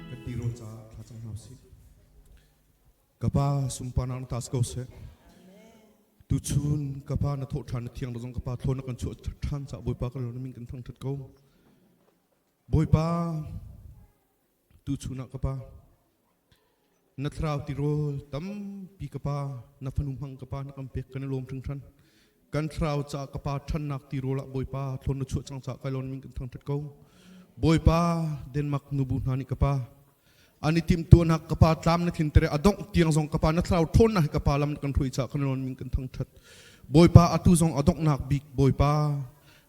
Kan tirawl caah thla cam hna usih. Ka pa sunparnak na tas ko seh. Tuchun ka pa na thawh ṭhan na thiang zong ka pa thlawn na kan chuah ṭhan caah Bawipa kan lawm min kan thangṭhat ko. Bawipa tuchun ah ka pa na thlarau tirawl tampi ka pa na fanu hmang ka pa na kan pek kan i lawm hringhran. Kan thlarau caah ka pa ṭhannak tirawl ah Bawipa thlawn na chuah cang caah kai lawm min kan thangṭhat ko. Bawipa Denmark nubu hna nih ka pa an i timhtuahnak ka pa tlam na tlinter i a dongh tiang zong ka pa na thlarau ṭhawnnak hi ka pa lam na kan hruai caah kan lawm min kan thangṭhat. Bawipa atu zong a donghnak bik Bawipa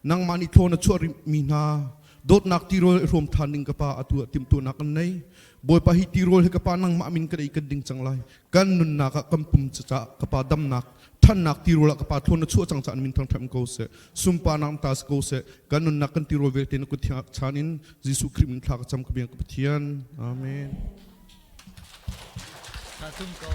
nangmah nih thlawn na chuah mi hna dawtnak tirawl i hrawm ṭhan ding ka pa atu ah timhtuahnak kan nei. Bawipa hi tirawl hi ka pa nangmah min kan ei kan ding cang lai. Kan nunnak ah kan pum caah ka pa damnak ṭhannak tirawl ah ka pa thlawn na chuah cang caah na min thangṭhat ko seh. Sunparnak ta si ko seh. Kan nunnak kan tirawl vialte na kut thiang chan in Jesuh Khrih min thla ka cam ka biang ka Pathian. Amen. Tha tum ko.